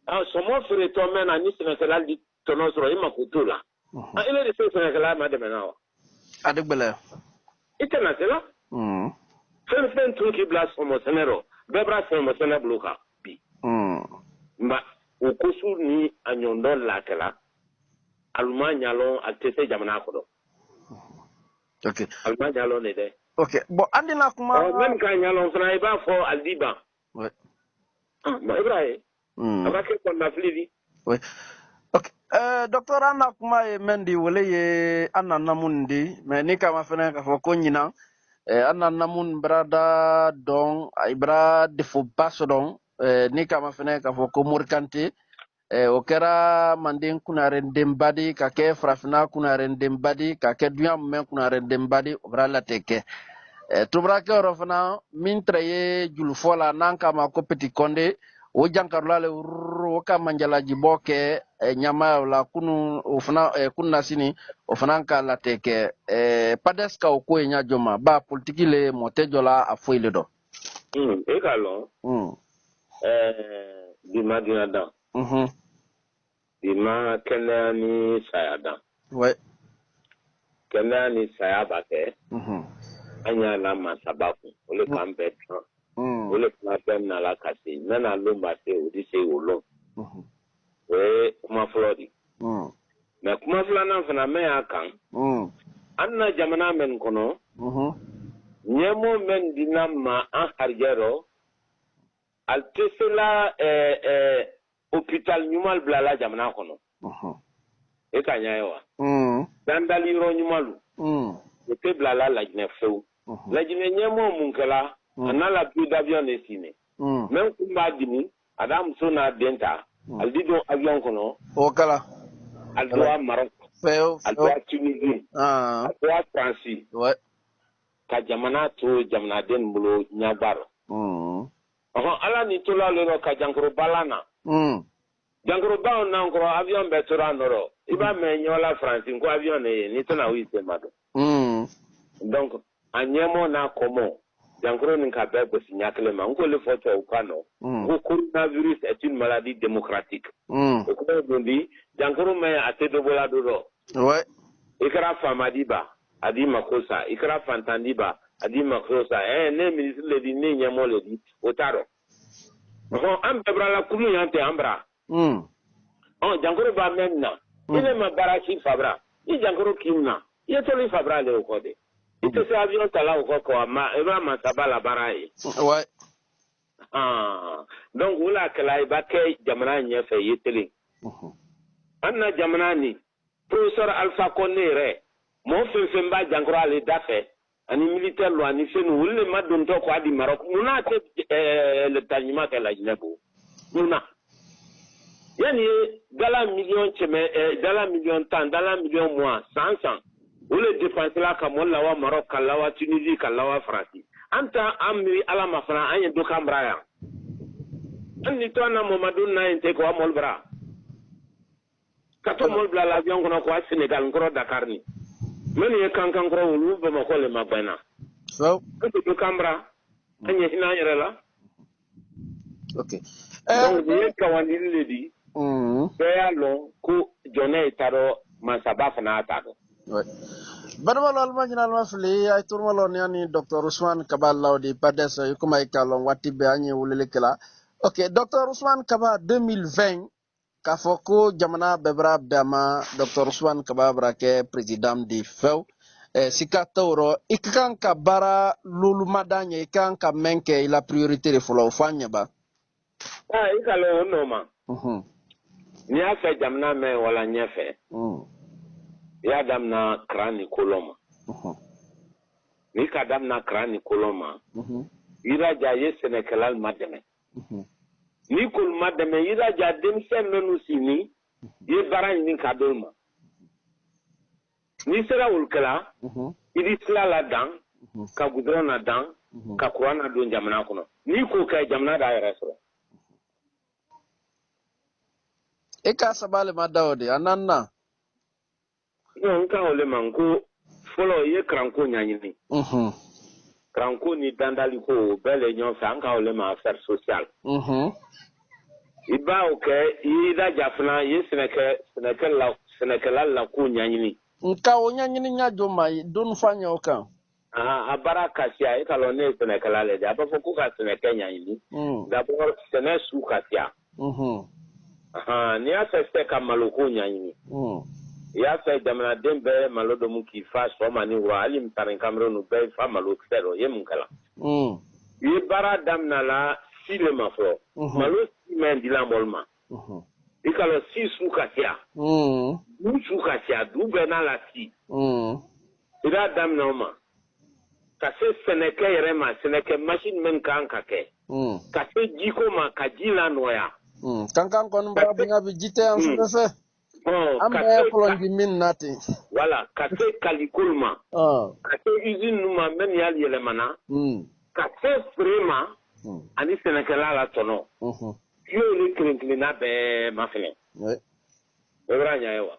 Sɔmɔ feeretɔ mɛn na ni sɛnɛkɛla di tɔnɔ sɔrɔ, i mako t'o la. I de se sɛnɛkɛla ma dɛmɛ na wa? A de gɛlɛya. I tɛna se la. Fɛn fɛn tun k'i bila sɔmɔ sɛnɛ rɔ, bɛɛ bɔra sɔmɔ sɛnɛ bolo kan bi. Ma o kosu ni a ɲɔndɔ lakɛla aluma ɲalɔn a tɛ se jamana kɔnɔ. Ok. Aluma ɲalɔn de dɛ. Ok, bon, an dina kuma. Même ka ɲalɔn fana, i b'a fɔ a di ban. Ouais. Ah, bon, i b'a ye. A b'a kɛ kɔnɔnafili di. Ouais. Ok. Docteur, an na kuma ye mɛn di wele ye an na namu nin di, mais ni kama fɛnɛ k'a fɔ ko ɲinan an na namu nin barada dɔn, a bara défaut ba sɔrɔ, ni kama fɛnɛ k'a fɔ ko Morikante, o kɛra manden kunnaren di ka kɛ farafinna kunnaren di ka kɛ duɲa mɛn kunnaren di, o bara latɛ kɛ. Tobara kɛ yɔrɔ fana min tɛrɛ ye julufɔ la n'an k'a ma ko Petit Condé, o jankarula le o ka manjalajibɔ kɛ ɲamayaw la kunu, o fana kunna sini o fana ka latɛ kɛ. PADES ka o ko ye ɲa jɔ ma ba politiki le mɔ tɛ jɔ la a foyi le dɔn. E k'a lɔn. Bi ma dunya dan. Bi ma kɛnɛya ni saya dan. Ouais. Kɛnɛya ni saya b'a kɛ. An y'a la masaba kun, o le k'an bɛɛ dan. O le fana bɛɛ nana ka se n bɛna lon ba se o di se o lon. O ye kuma fɔlɔ di. Mais kuma filanan fana mɛn y'a kan. An na jamana mɛn kɔnɔ. Ɲɛmɔgɔ mɛn dina ma an harijɛ rɔ. Ali tɛ se la hôpital ɲuman bilala jamana kɔnɔ. E ka ɲa ye wa? Dandali yɔrɔ ɲuman lu. O tɛ bilala Lajinɛ fewu. Lajinɛ ɲɛmɔgɔ mun kɛla? A n'a la billet d'avion de sini. Même kun b'a dimi, a d'a muso n'a den ta. Ali di don avion kɔnɔ. O kɛla. Ali don a Maroc. Ali don a Tunisie. Ali don a France. Ouais. Ka jamana to jamanaden bolo ɲagba rɔ. Ɔhɔn, ala ni tola le rɔ ka jankoroba la na. Jankorobaw n'an kɔrɔ avion bɛɛ tora a nɔ rɔ. I b'a mɛn ɲɔla France ko avion de ye n'i tɛna o sen ma dɔn. Donc a ɲɛmɔ n'a kɔmɔ jankoro nin ka bɛɛ gosi ɲɛ kelen ma. N k'o le fɔ tubabukan nɔ. Ko coronavirus est une maladie démocratique. O kɔrɔ ye mun di? Jankoro mɛn a tɛ dɔ bɔla do dɔ. Ouais. I kɛra faama di ba a d'i ma ko sa, i kɛra fantan di ba a d'i ma ko sa. Ne ministre le di, ne ɲɛmɔgɔ le di, o t'a dɔn. Ɔhɔn, an bɛɛ bɔra la kulu yan tɛ an bara. Ɔn, jankoro b'a mɛn na. I ne ma baara si fabra. Ni jankoro k'i na, i ye toli fabra le o kɔ de. I tɛ se avion ta la o kɔ kɔ ma, i b'a masaba la baara ye. Ouais. Ah, donc o la kɛla i b'a kɛ jamana ɲɛfɛ i ye teli. An na jamana ni professeur Alpha Condé yɛrɛ, mɔgɔ fɛn fɛn b'a jankoro ale da fɛ ani militaire lo ani fɛn ninnu, olu le ma dontɔ k'a di Maroc. Munna a tɛ ta ɲuman kɛ Lajinɛ bolo? Munna? Yanni ye dala 100 000 000, dala 10 000 000, dala 20 000 000 san san, o le dépense la ka mɔli lawa Maroc, ka lawa Tunisie, ka lawa France. An ta an miiri Ala ma fana an ye dɔ k'an bara yan. Hali ni to an na Mamadu n'a ye tɛ k'o mɔli bara. Ka to mɔli bila l'avion kɔnɔ k'o Sénégal nkɔrɔ Dakar ni. Minnu ye kankan kɔrɔ olu Bamakɔ le ma gbɛnna. An tɛ dɔ k'an bara. An ɲɛ hinɛ an yɛrɛ la. Ok. Donc nin ye kawandili le di. Bɛɛ y'a lɔn ko jɔnɛ ye ta dɔn, masaba fana y'a ta dɔn. Ouais. Badamalo alima ɲina alima fili ay turmalo ni ani Dr Ousmane Kaba Lawdi PADES i kuma i k'a lɔn waati bɛɛ an ye weleli kɛla. Ok, Dr Ousmane Kaba, 2020 k'a fɔ ko jamana bɛɛ bara bɛn a ma, Dr Ousmane Kaba bara kɛ président di fɛw. Sika t'o rɔ, i ka kan ka baara lolumada ɲɛ, i ka kan ka mɛn kɛ i la priorité de fɔlɔ, o fɔ an ɲɛ ba. Ah, i ka lɔn o nɔ ma. N'i y'a fɛ jamana mɛn wala ɲɛfɛ. I y'a daminɛ karan ni kolɔn ma. N'i ka daminɛ karan ni kolɔn ma, i laja i ye sɛnɛkɛla ma dɛmɛ. N'i k'olu ma dɛmɛ, i laja denmisɛn minnu sini, i ye baara ɲini ka d'olu ma. N'i sera olu kɛla, i b'i sira la dan, ka goudron na dan, ka courant na don jamana kɔnɔ. N'i k'o kɛ, jamana b'a yɛrɛ sɔrɔ. E ka sabali ma da o de, a naaninan. Non, n kan o le ma n ko fɔlɔ i ye karanko ɲɛɲini. Karanko ni dandaliko o bɛɛ le ɲɔgɔn fɛ, an kan o le ma affaire sociale. I b'a o kɛ, i y'i laja fana, i ye sɛnɛkɛla la ko ɲɛɲini. Nka o ɲɛɲini ɲa jɔ ma, don fa ɲɛ o kan. A baara ka siya, e ka lɔn ne ye sɛnɛkɛla le de, a b'a fɔ ko ka sɛnɛkɛ ɲɛɲini. D'abord sɛnɛ su ka siya. N'i y'a fɛ fɛ ka maloko ɲɛɲini, i y'a fɛ jamanaden bɛɛ malo domu k'i fa sɔgɔma ni wula, hali Mparin Cameroun bɛɛ fa malo kisɛ dɔ i ye mun kalan? I ye baara daminɛ la si le ma fɔlɔ. Malo si mɛn dila mɔlu ma. I ka lɔn si su ka siya. Du su ka siya, du bɛɛ n'a la si. I b'a daminɛ o ma. Ka se sɛnɛkɛ yɛrɛ ma, sɛnɛkɛ machine min kan ka kɛ. Ka se jiko ma, ka ji lanɔgɔya. Kankan kɔni bara bonya bi ji tɛ yan fɛn fɛ. An bɛɛ kɔlɔnji min na ten. Voilà, ka se kalikolu ma. Ka se usine ninnu ma min y'a yɛlɛmana. Ka se feere ma ani sɛnɛkɛla la tɔnɔ. I y'olu kelen kelenna bɛɛ ma fɛnɛ. O bɛra ɲa ye wa?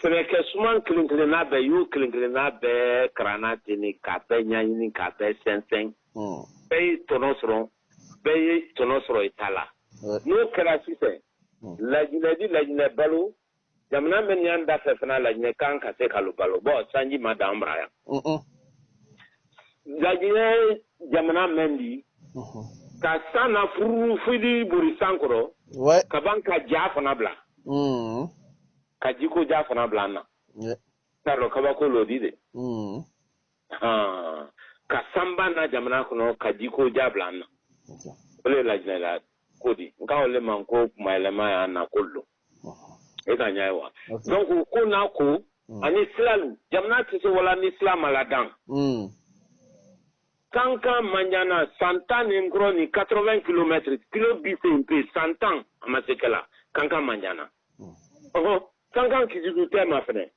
Sɛnɛkɛ suman kelen kelenna bɛɛ, i y'o kelen kelenna bɛɛ karanna ten de k'a bɛɛ ɲɛɲini k'a bɛɛ sɛnsɛn. Bɛɛ ye tɔnɔ sɔrɔ, bɛɛ ye tɔnɔ sɔrɔ i ta la. N'o kɛra sisan, Lajinɛ di Lajinɛ balo, jamana min y'an da fɛ fana Lajinɛ kan ka se k'alo balo. Bon, sanji ma dan an bara yan. Lajinɛ jamana min di, ka san na furufidi bori san kɔrɔ, ka ban ka ja fana bila. Ka jiko ja fana bila an na. T'a dɔn kabako l'o di de. Ka sanba na jamana kɔnɔ ka jiko ja bila an na. O le ye Lajinɛ la ko di. N k'aw le ma ko kumayɛlɛma y'an na ko lo. E ka ɲa ye wa? Donc ko n'a ko ani silalu, jamana tɛ se wala ni sila ma ladan. Kankan manjana san 10 ni kɔrɔ ni 80 kilomètres, kilo 80 pe san 10 a ma se kɛ la. Kankan manjana. Ɔhɔn, kankan kisidu tɛ ma fɛnɛ.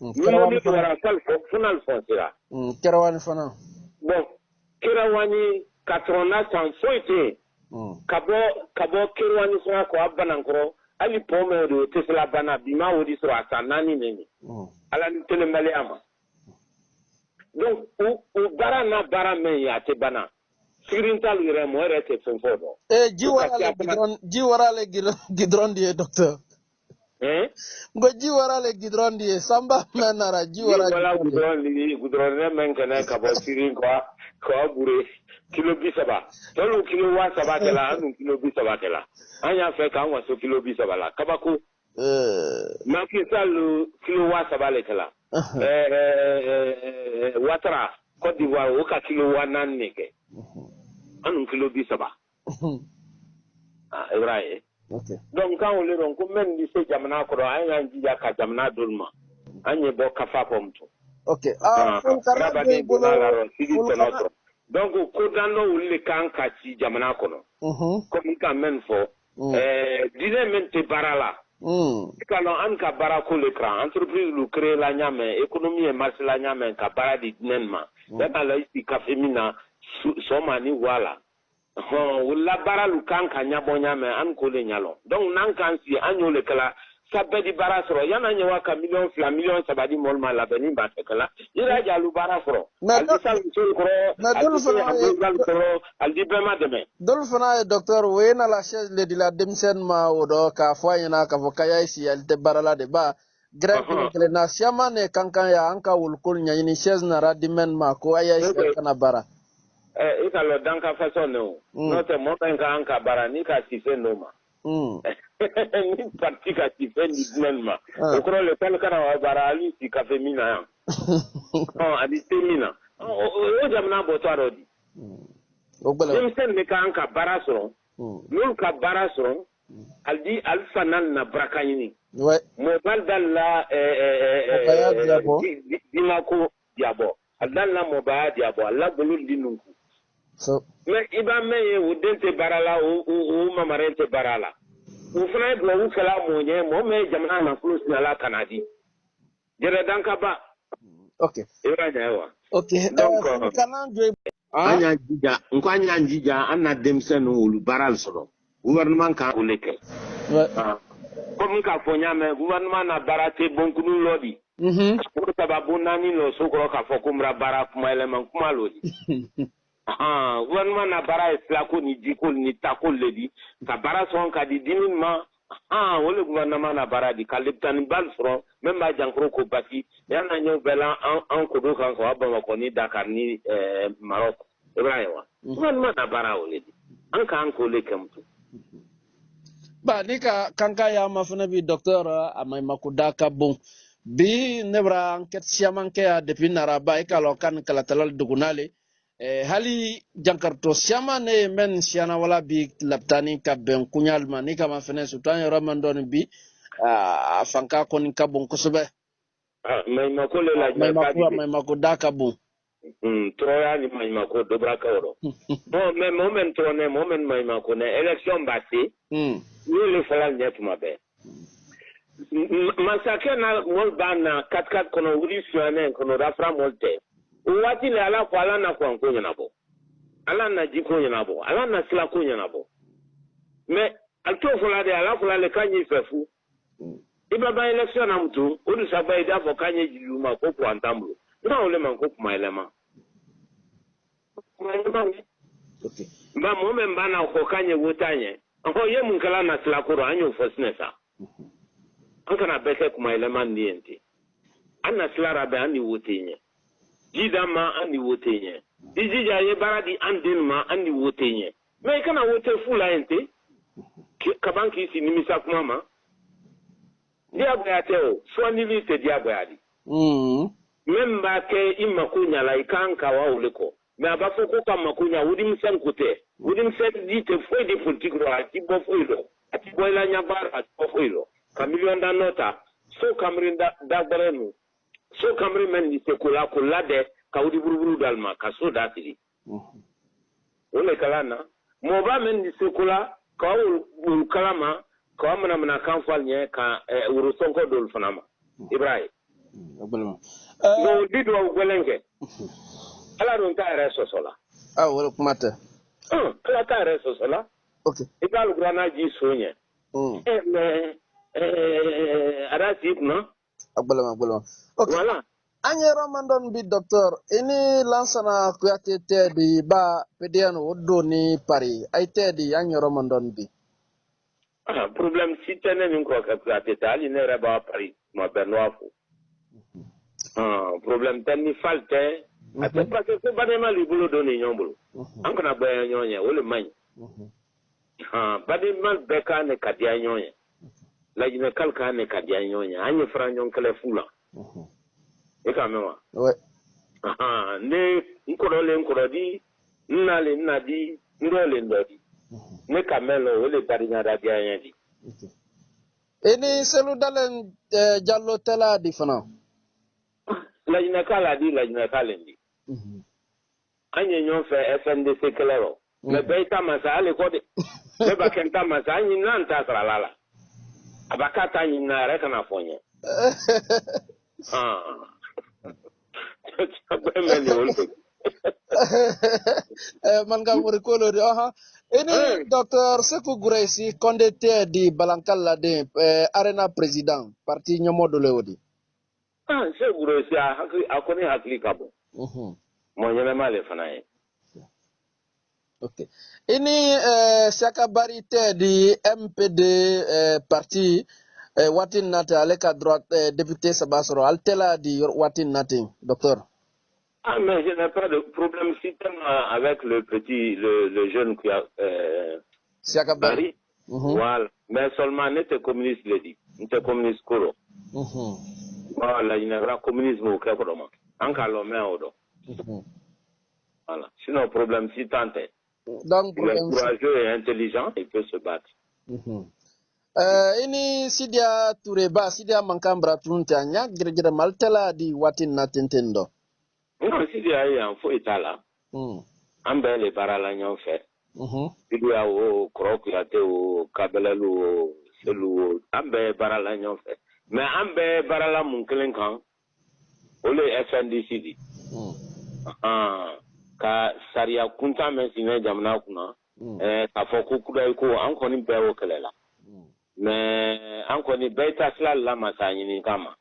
Ni mobili wara fo n'al fɔnsera. Kɛrawani fana. Bon, Kerawani ka san foyi tɛ yen. Ka bɔ Kerawani fana kɔ a Banankɔrɔ, hali pont mɛn o de o tɛ se la banna bi ma o de sɔrɔ a san 4 de nin. Ala ni telenbaliya ma. Donc o baara n'a baara mɛn ye a tɛ banna. Sigirintalu yɛrɛ mɔgɔ yɛrɛ tɛ fɛn fɔ dɔn. Ji wara le goudron, ji wara le goudron di ye docteur. Hein? N ko ji wara le goudron di ye sanba mɛn nara ji wara. Ji wara goudron di, goudron ne mɛn kɛnɛ ka bɔ Sirin kɔ Bure kilo 30. Tɔlu kilo 3000 kɛla, an dun kilo 30 kɛla. An y'a fɛ k'an waso kilo 30 la. Kabako. Macky Sall kilo 3000 le kɛla. Ouattara Côte d'Ivoire o ka kilo 4000 de kɛ. An dun kilo 30. Ah, i b'a ye. Donc kan o le dɔn ko mɛn bɛ se jamana kɔrɔ, an y'an jija ka jamana d'olu ma. An ye bɔ kafa kɔ muso. Ok. Ah, hadamaden donna la rɔ sigi tɔnɔ sɔrɔ. Donc ko dan dɔ olu de kan ka ci jamana kɔnɔ. Komi ka mɛn fɔ. Diinɛ min tɛ baara la. I ka lɔn an ka baara ko le karan entreprise lu créé la ɲa mɛn, économie ye marché la ɲa mɛn ka baara di diinɛ ma. Bɛɛ b'a la i sigi kafe min na sɔgɔma ni wula la. O la baara lu kan ka ɲabɔ ɲa mɛn, an k'o de ɲalɔn. Donc n'an k'an sigi an y'o le kɛla sa bɛɛ di baara sɔrɔ yan'an ye wa ka miliyɔn 2 miliyɔn 3 di mɔlu ma labɛnni b'a kɛ kɛla i yɛrɛ alu baara sɔrɔ. Ali di sa musow kɔrɔ, ali di se alu kɔrɔ, ali di bɛɛ ma dɛmɛ. Dɔlu fana ye docteur o ye na la chaise le di la denmisɛnnin ma o dɔ k'a fɔ a ɲɛna k'a fɔ k'a y'a si ale tɛ baara la de ba gɛrɛ kelen kelen na siyaman ne kankan ya an ka wolokolo ɲɛɲini chaise nara di mɛn ma ko a y'a si kana baara. I ka lɔ danka façon ne o. N'o tɛ mɔgɔ min ka an ka baara n'i ka si fɛn dɔ ma. Ni parti ka si fɛn di jumɛn ma. O kɔrɔ le k'ale kana wa baara hali si kafe min na yan. Ani te min na. O jamana bɔtɔ a dɔ di. Denmisɛn de kan ka baara sɔrɔ. N'olu ka baara sɔrɔ, ali di ali fana na baraka ɲini. Mɔbali da la dimako diabɔ. Ali da la mɔbaya diabɔ. A la bolo di nunku. Mais i b'a mɛn ye o den tɛ baara la, o mamaren tɛ baara la. O fana ye dubabu kɛla mɔɔ ɲɛ, mɔgɔ min ye jamana nafolo sinala ka na di. Jɛrɛ dankaba. Ok. I b'a ɲɛ wa? Ok. Donc, kana jɔ. An y'an jija, n ko an y'an jija an na denmisɛnninw olu baara sɔrɔ. Gouvernement kan k'o le kɛ. Komi k'a fɔ n y'a mɛn, gouvernement na baara tɛ bonkunu lɔ di. Ko saba bon naani lɔ so kɔrɔ k'a fɔ ko n bɛna baara kuma yɛlɛma kuma lɔ di. Gouvernement na baara ye silako ni jiko ni tako le di ka baara sɔn ka di dimi ma. O le gouvernement na baara di ka lepitani sɔrɔ min b'a jankaro ko basi yan'a ɲɛw bɛɛ la an kodo kan ka Bamakɔ ni Dakar ni Maroc, i b'a ye wa? Gouvernement na baara o le di. An k'an k'o le kɛ mutu. Ba ni ka kanka ya ma fana bi docteur a maɲumako da ka bon bi ne bara enquête siaman kɛ ya depuis naraba i k'a lɔn kan kalatala dugunale hali jankarto siaman ne ye men siyana wala bi laptani ka bɛn kuɲal ma ni kama fɛnɛ surtout an yɔrɔ man dɔɔni bi a fanka kɔni ka bon kosɛbɛ. Maɲumako le la maɲumako da ka bon. Tɔɔrɔya ni maɲumako dɔ bɔra kɛ o rɔ. Bon, mais mɔgɔ min tɔɔrɔ ne mɔgɔ min maɲumako ne élection ba se. N y'o le fɔla ɲɛ tuma bɛɛ. Masakɛ na mɔli b'a na 4-4 kɔnɔ wuli suyanɛ kɔnɔ rafra mɔli tɛ. O waati le ala ko ala na kuran ko ɲɛnabɔ. Ala na ji ko ɲɛnabɔ. Ala na sila ko ɲɛnabɔ. Mais a t'o fɔla de ala fɔla le k'a ɲɛ fɛ fu. I ba ban élection na mutu o du saba i d'a fɔ k'a ɲɛ jiju ma ko kuran t'an bolo. N b'a wele ma ko kuma yɛlɛma. Kuma yɛlɛma. Nka mɔgɔ min b'a na ko k'a ɲɛ wo t'a ɲɛ. Ɔhɔ i ye mun kɛla na sila ko rɔ an y'o fɔ sinɛ sa. An kana bɛɛ kɛ kuma yɛlɛma nin ye ten. An na sila ra bɛn an ni wo tɛ ɲɛ. Ji d'an ma an ni wo tɛ ɲɛ. I jija i ye baara di an den ma an ni wo tɛ ɲɛ. Mais i kana wo tɛ fu la yen ten. Kaban k'i si nimisa kuma ma. Diyagoya tɛ o sugandili tɛ diyagoya di. Min b'a kɛ i mako ɲa la i kan ka wa o le kɔ. Mais a b'a fɔ ko ka mako ɲa warimisɛn ko tɛ. Warimisɛn di tɛ foyi di politique rɔ a ti bɔ foyi rɔ. A ti bɔ i la ɲɛbaara a ti bɔ foyi rɔ. Ka miliyɔn da nɔ ta so kamiri da gbɛrɛ nu so kamiri mɛn ni se ko la ko ladɛ ka wuli buruburu d'ale ma ka so da sigi. O le kala na mɔgɔba mɛn ni se ko la ka wulu kala ma ka manamana kan fɔ ale ɲɛ ka worosɔnkɔ d'olu fana ma. Ibrahim. Donc di duwawu gɛlɛn kɛ. Ala dun t'a yɛrɛ sɔsɔ la. Ah o kuma tɛ. Ala t'a yɛrɛ sɔsɔ la. Ok. I b'a lukuranna ji so ɲɛ. Mais a da sigi kunna. A gbɛlɛma gbɛlɛma. Ok. Voilà. An ye yɔrɔ man dɔɔni bi docteur i ni Lansana Kuyate tɛ di ba PDN o don ni Paris a tɛ di an ye yɔrɔ man dɔɔni bi. Ah problème si tɛ ne ni n kɔrɔkɛ Kuyate tɛ hali ne yɛrɛ b'a Paris tuma bɛɛ n'o fo. Ah problème tɛ ni fali tɛ. A tɛ parce que ko badenma l'i bolo don ni ɲɔgɔn bolo. An kana bɔ ɲɔgɔn ye o le man ɲi. Ah badenma bɛɛ kan ne ka diya ɲɔgɔn ye. Lajinɛkali kan ne ka diya ɲɔgɔn ye an ye fara ɲɔgɔn kɛlɛ fu la. I k'a mɛn wa. Ne n kɔrɔ le n kɔrɔ di n na le n na di n dɔ le n dɔ di. Ne ka mɛn lɔ o le badenya da diya ɲɛ di. I ni Selu Dalen Jalo tɛla di fana. Lajinɛka la di lajinɛka le di. An ye ɲɔgɔn fɛ FNDC kɛlɛ rɔ. Mais bɛɛ i ta masa hali kɔ de. Ne ba kɛ n ta masa an ɲinina n ta sarala la. A ba k'a ta ɲinina a yɛrɛ kana fɔ n ye. Man ka mori kolo de aha. Ini docteur Sekou Gureysi Condé tɛ di Balankal la den Arena président parti ɲɛmɔgɔ dɔ le o di. Ah Sekou Gureysi a kɔni hakili ka bon. Mɔgɔ ɲɛnɛma le fana ye. Ok. Ini Siaka Bari tɛ di MPD parti waati in na ten ale ka droit député saba sɔrɔ ale tɛla di waati in na ten docteur. Ah mais je n'ai pas de problème si avec le petit le jeune qui a Siaka Bari. Voilà, mais seulement n'était communiste le dit, n'était communiste koro. Voilà, il n'y a communisme au kɛ kɔrɔ ma. An k'a lɔn mɛn o dɔn. Voilà, sinon problème si tant est. Donc, il est courageux et intelligent, il peut se battre. Ini Sidia Touré ba Sidia Mankambra tunte anya gere maltela di watin na tentendo. Non Sidia ye foyi t'a la. An bɛɛ le baara la ɲɔgɔn fɛ. Sidia o Kɔrɔ Kuyate o Kabɛlɛlu o Selu o an bɛɛ baara la ɲɔgɔn fɛ. Mais an bɛɛ baara la mun kelen kan o le ye FNDC di. Ka sariya kuntan mɛn sinɛ jamana kunna. K'a fɔ ko kudayi ko an kɔni bɛɛ y'o kɛlɛ la. Mais an kɔni bɛɛ ta sira la masa ɲini kama.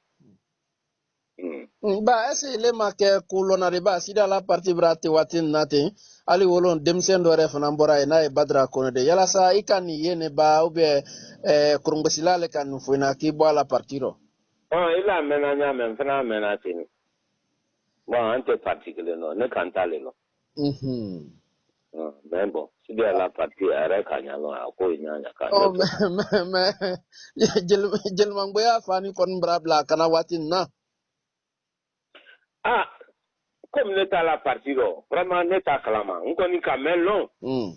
Ba est-ce que le ma kɛ ko lɔnna de ba Sida la parti bra te waati in na ten hali wolon denmisɛn dɔ yɛrɛ fana bɔra yen n'a ye Badara Kone de yalasa i ka nin ye ne ba ou bien kurungosila le ka nin fɔ i na k'i bɔ a la parti rɔ. I la mɛnna n y'a mɛn n fana mɛnna ten. Bon an tɛ parti kelen nɔ ne kan t'ale lɔ. Mais bon, Sidya la parti a yɛrɛ ka ɲa lɔn a ko ɲa ɲa ka Oh, mais Jelimangboya fani kɔni bara bila a kana waati nin na. Ah, comme ne t'a la parti rɔ, vraiment ne t'a kalama. N kɔni ka mɛn lɔn.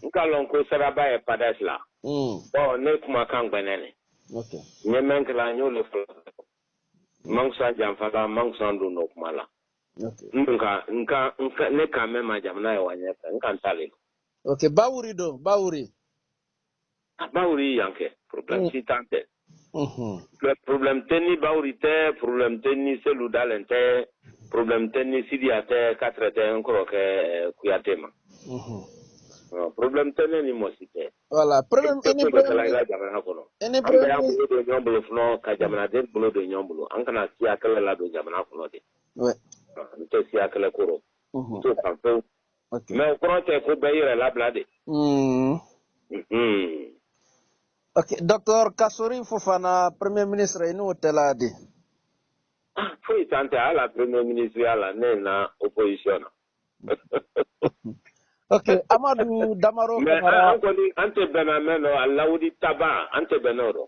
N ka lɔn ko Siraba ye PADES la. Bon, ne kumakan gbɛnɛ ne. N ye mɛn kɛla n y'o le fɔlɔ. N man fisa janfa la, n man fisa don dɔ kuma la. N dun ka n ka ne kan mɛn ma jamana ye wa ɲɛfɛ, n kan t'ale lɔ. Ok, Bawuri don, Bawuri. Bawuri yan kɛ, problème si t'an tɛ. Problème tɛ ni Bawuri tɛ, problème tɛ ni Selu Dalen tɛ, problème tɛ ni Sidiya tɛ, Katre tɛ, n kɔrɔkɛ Kuyate ma. Problème tɛ ne ni mɔgɔ si tɛ. Voilà, problème i ni problème i ka jamana kɔnɔ. I ni An bɛɛ y'an bolo don ɲɔgɔn bolo fɔlɔ ka jamanaden bolo don ɲɔgɔn bolo. An kana siya kɛlɛ ladon jamana kɔnɔ de. N tɛ siya kɛlɛ ko rɔ. N t'o kan pewu. Mais o kɔrɔ tɛ ko bɛɛ yɛrɛ labila de. Ok, docteur Kassory Fofana, premier ministre, i n'o tɛla de. Foyi t'an tɛ, hali a premier ministre ya la, ne na opposition na. Ok, Amadou Damaro Mais an kɔni an tɛ bɛnna mɛn dɔ, a lawudi taba an tɛ bɛnna o rɔ.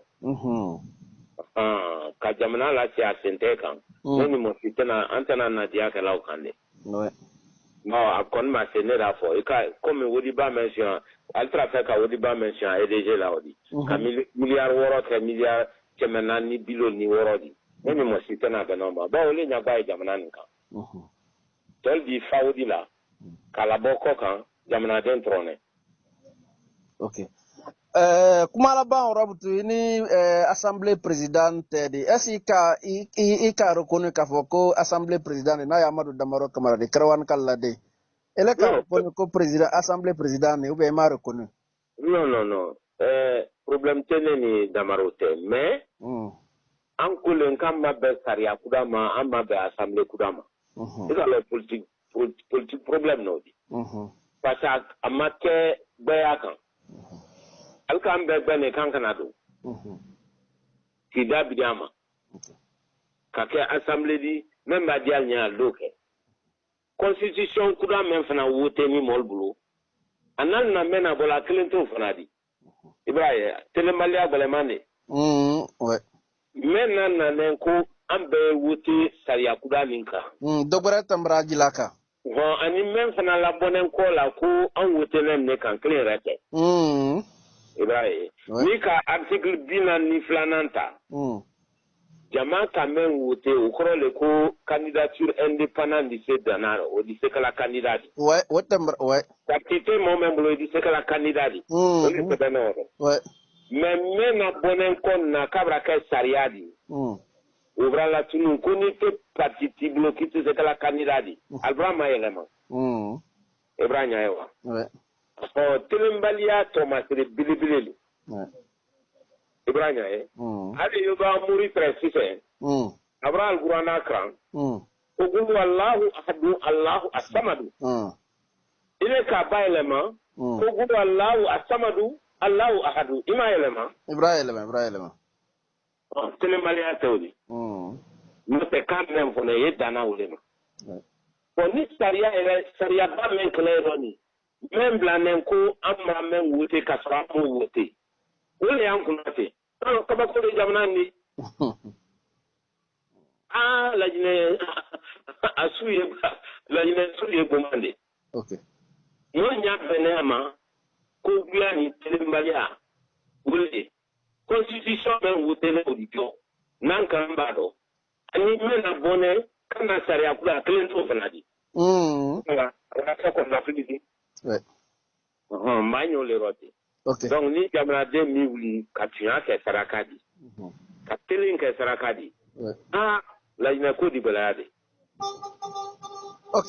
Ka jamana lase a sen tɛ kan. Ne ni mɔgɔ si tɛna an tɛna nadiya kɛla o kan de. Bon, a kɔni ma se ne l'a fɔ i ka komi wodiba mɛn suyan ale taara fɛ ka wodiba mɛn suyan EDG la o di. Ka miliyari 6 kɛ miliyari 476 di. Ne ni mɔgɔ si tɛna bɛn o ma. Bon, o le ɲagba ye jamana nin kan. Tɔli di fa wodi la k'a labɔ kɔ kan jamanaden tɔrɔnɛ. Ok. Kuma laban Rabutu i ni assemblée président tɛ de. Est ce que i ka reconnu k'a fɔ ko assemblée président n'a ye Amadou Damaro Kamara de Kerewan kala de. Ele ka reconnu ko président assemblée président ne ou bien i m'a reconnu? Non non non. Problème tɛ ne ni Damaro tɛ, mais an ko le k'an ma bɛn sariya kuda ma, an ma bɛn assemblée kuda ma. I ka lɔn politique problème n'o di. Parce que a ma kɛ gbɛya kan. Hali k'an bɛɛ gbɛn de k'an kana don. K'i da bidi a ma. Ka kɛ assemblée di même b'a diya ɲɛ a l'o kɛ. Constitution kura mɛn fana wote ni mɔli bolo. A n'a nana mɛn na bɔla a kelen t'o fana di. I b'a ye telemaliya gbɛlɛman de. Mɛn na nanɛ ko an bɛɛ wote sariya kura nin kan. Dɔ wɛrɛ tɛmɛra jila kan. Bon, ani mɛn fana labɔnɛ kɔ la ko an wote ne kan kelen yɛrɛ tɛ. I b'a ye n'i ka article 42 ta. Jama ka mɛn wote o kɔrɔ le ko candidature indépendante di se danna o di se kɛla candidat di. Ouais, o tɛmɛra ouais. Parti tɛ mɔgɔ mɛn bolo i di se kɛla candidat di. O de sɛbɛnnen o rɔ. Mais mɛn na bɔnɛ kɔ nin na k'a bɛna kɛ sariya di. O bɔra latunu ko n'i tɛ parti t'i bolo k'i tɛ se kɛla candidat di. Alibura ma yɛlɛma. I b'a ɲɛ ye wa. Ɔ telenbaliya tɔmasere belebele le. I b'a ɲɛ ye. Hali i b'a muri fɛ sisan. A bɔra alikuranna karan. Ko kulu Alahu ahadu Alahu asamadu. I bɛ k'a bayɛlɛma. Ko kulu Alahu asamadu Alahu ahadu. I m'a yɛlɛma. I b'a yɛlɛma, i b'a yɛlɛma. Ɔ telenbaliya tɛ o de. N'o tɛ kan mɛn fana i ye danna o de ma. Bon ni sariya yɛrɛ sariyaba min kɛlɛ yɔrɔ nin. Mɛn bilanen ko an ma mɛn wote k'a sɔrɔ an m'o wote. O de y'an kunna ten. Kabako de jamana nin. Ah, Laginɛ a su ye Laginɛ su ye goman de. N'o ɲa bɛnna a ma ko guya ni telenbaliya o de constitution mɛn wote ne o di jɔ n'an kan b'a dɔn ani mɛn na bɔnɛ kan na sariya kura a kelen t'o fana di. Nka a ka kɛ kɔnɔnafili di. N b'a ɲɛ o le rɔ ten. Donc ni jamanaden min wuli ka tunya kɛ saraka di. Ka telen kɛ saraka di. Ah, Laginɛ ko di gɛlɛya de. Ok,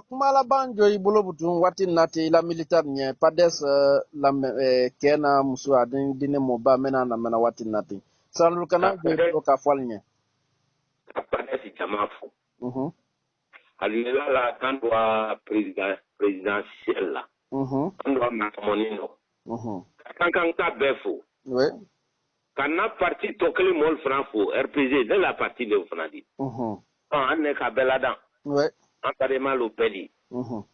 kuma laban jɔ i bolo butun waati na ten i la militaire ɲɛ PADES kɛ na muso a den mɔba mɛna na mɛna waati na ten. Sanlu kana jɔ i bolo ka fɔ ali ɲɛ. Ka PADES jama fo. Alela la kan doit présidentielle la. An doit makamɔni nɔ. Ka kan ka bɛɛ fo. Ka na parti tɔ kelen mɔli fana fo RPG ne la parti le fana di. An ne ka bɛɛ ladan. An badenma l'o bɛɛ di.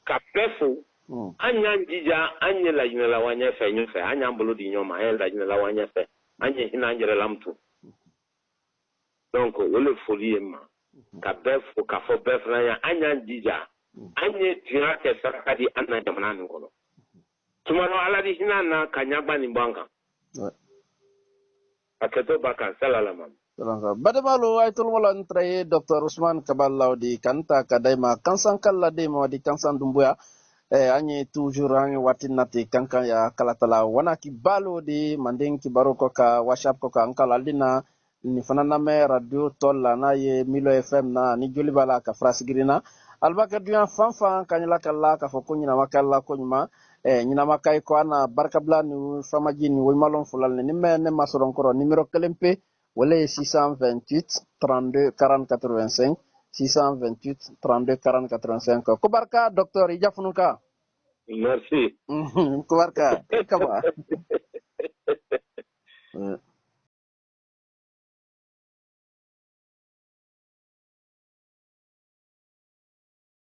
Ka bɛɛ fo. An y'an jija, an ye Laginɛ lawa ɲɛfɛ ɲɛfɛ, an y'an bolo di ɲɔgɔn ma, an ye Laginɛ lawa ɲɛfɛ, an ye hinɛ an yɛrɛ la mutu. Donc o le foli ye ma ka bɛɛ fo, k'a fɔ bɛɛ fana ye, an y'an jija, an ye tunya kɛ saraka di an na jamana nin kɔnɔ. Tuma dɔ, Ala di hinɛ an na ka ɲagba nin bɔ an kan. A kɛtɔ ba kan salalama. Bademalu ay tolmola ntra ye Dr Ousmane Kaba Law di kanta ka dayma kansan kala de ma di kansan dumbuya. An ye toujours an ye waati nati kankan ya kalatala wana kibalo di manden kibaro ko ka WhatsApp ko ka an kala alina ni fana namɛ radio tɔl la, n'a ye Milo FM na ni joli b'a la ka fara sigirina alibakɛ dunya fan fan ka ɲɛla kala k'a fɔ ko ɲinama kala ko ɲuman. Ɲinama kai ko ana barikabila ni famaji ni womalon fulal ni mɛ ne ma sɔrɔ n kɔrɔ numéro kelen pe, wala ye 628 32 40 85, 628 32 40 85. Ko barka, docteur, i jafunu ka. Merci. Ko barka kaba.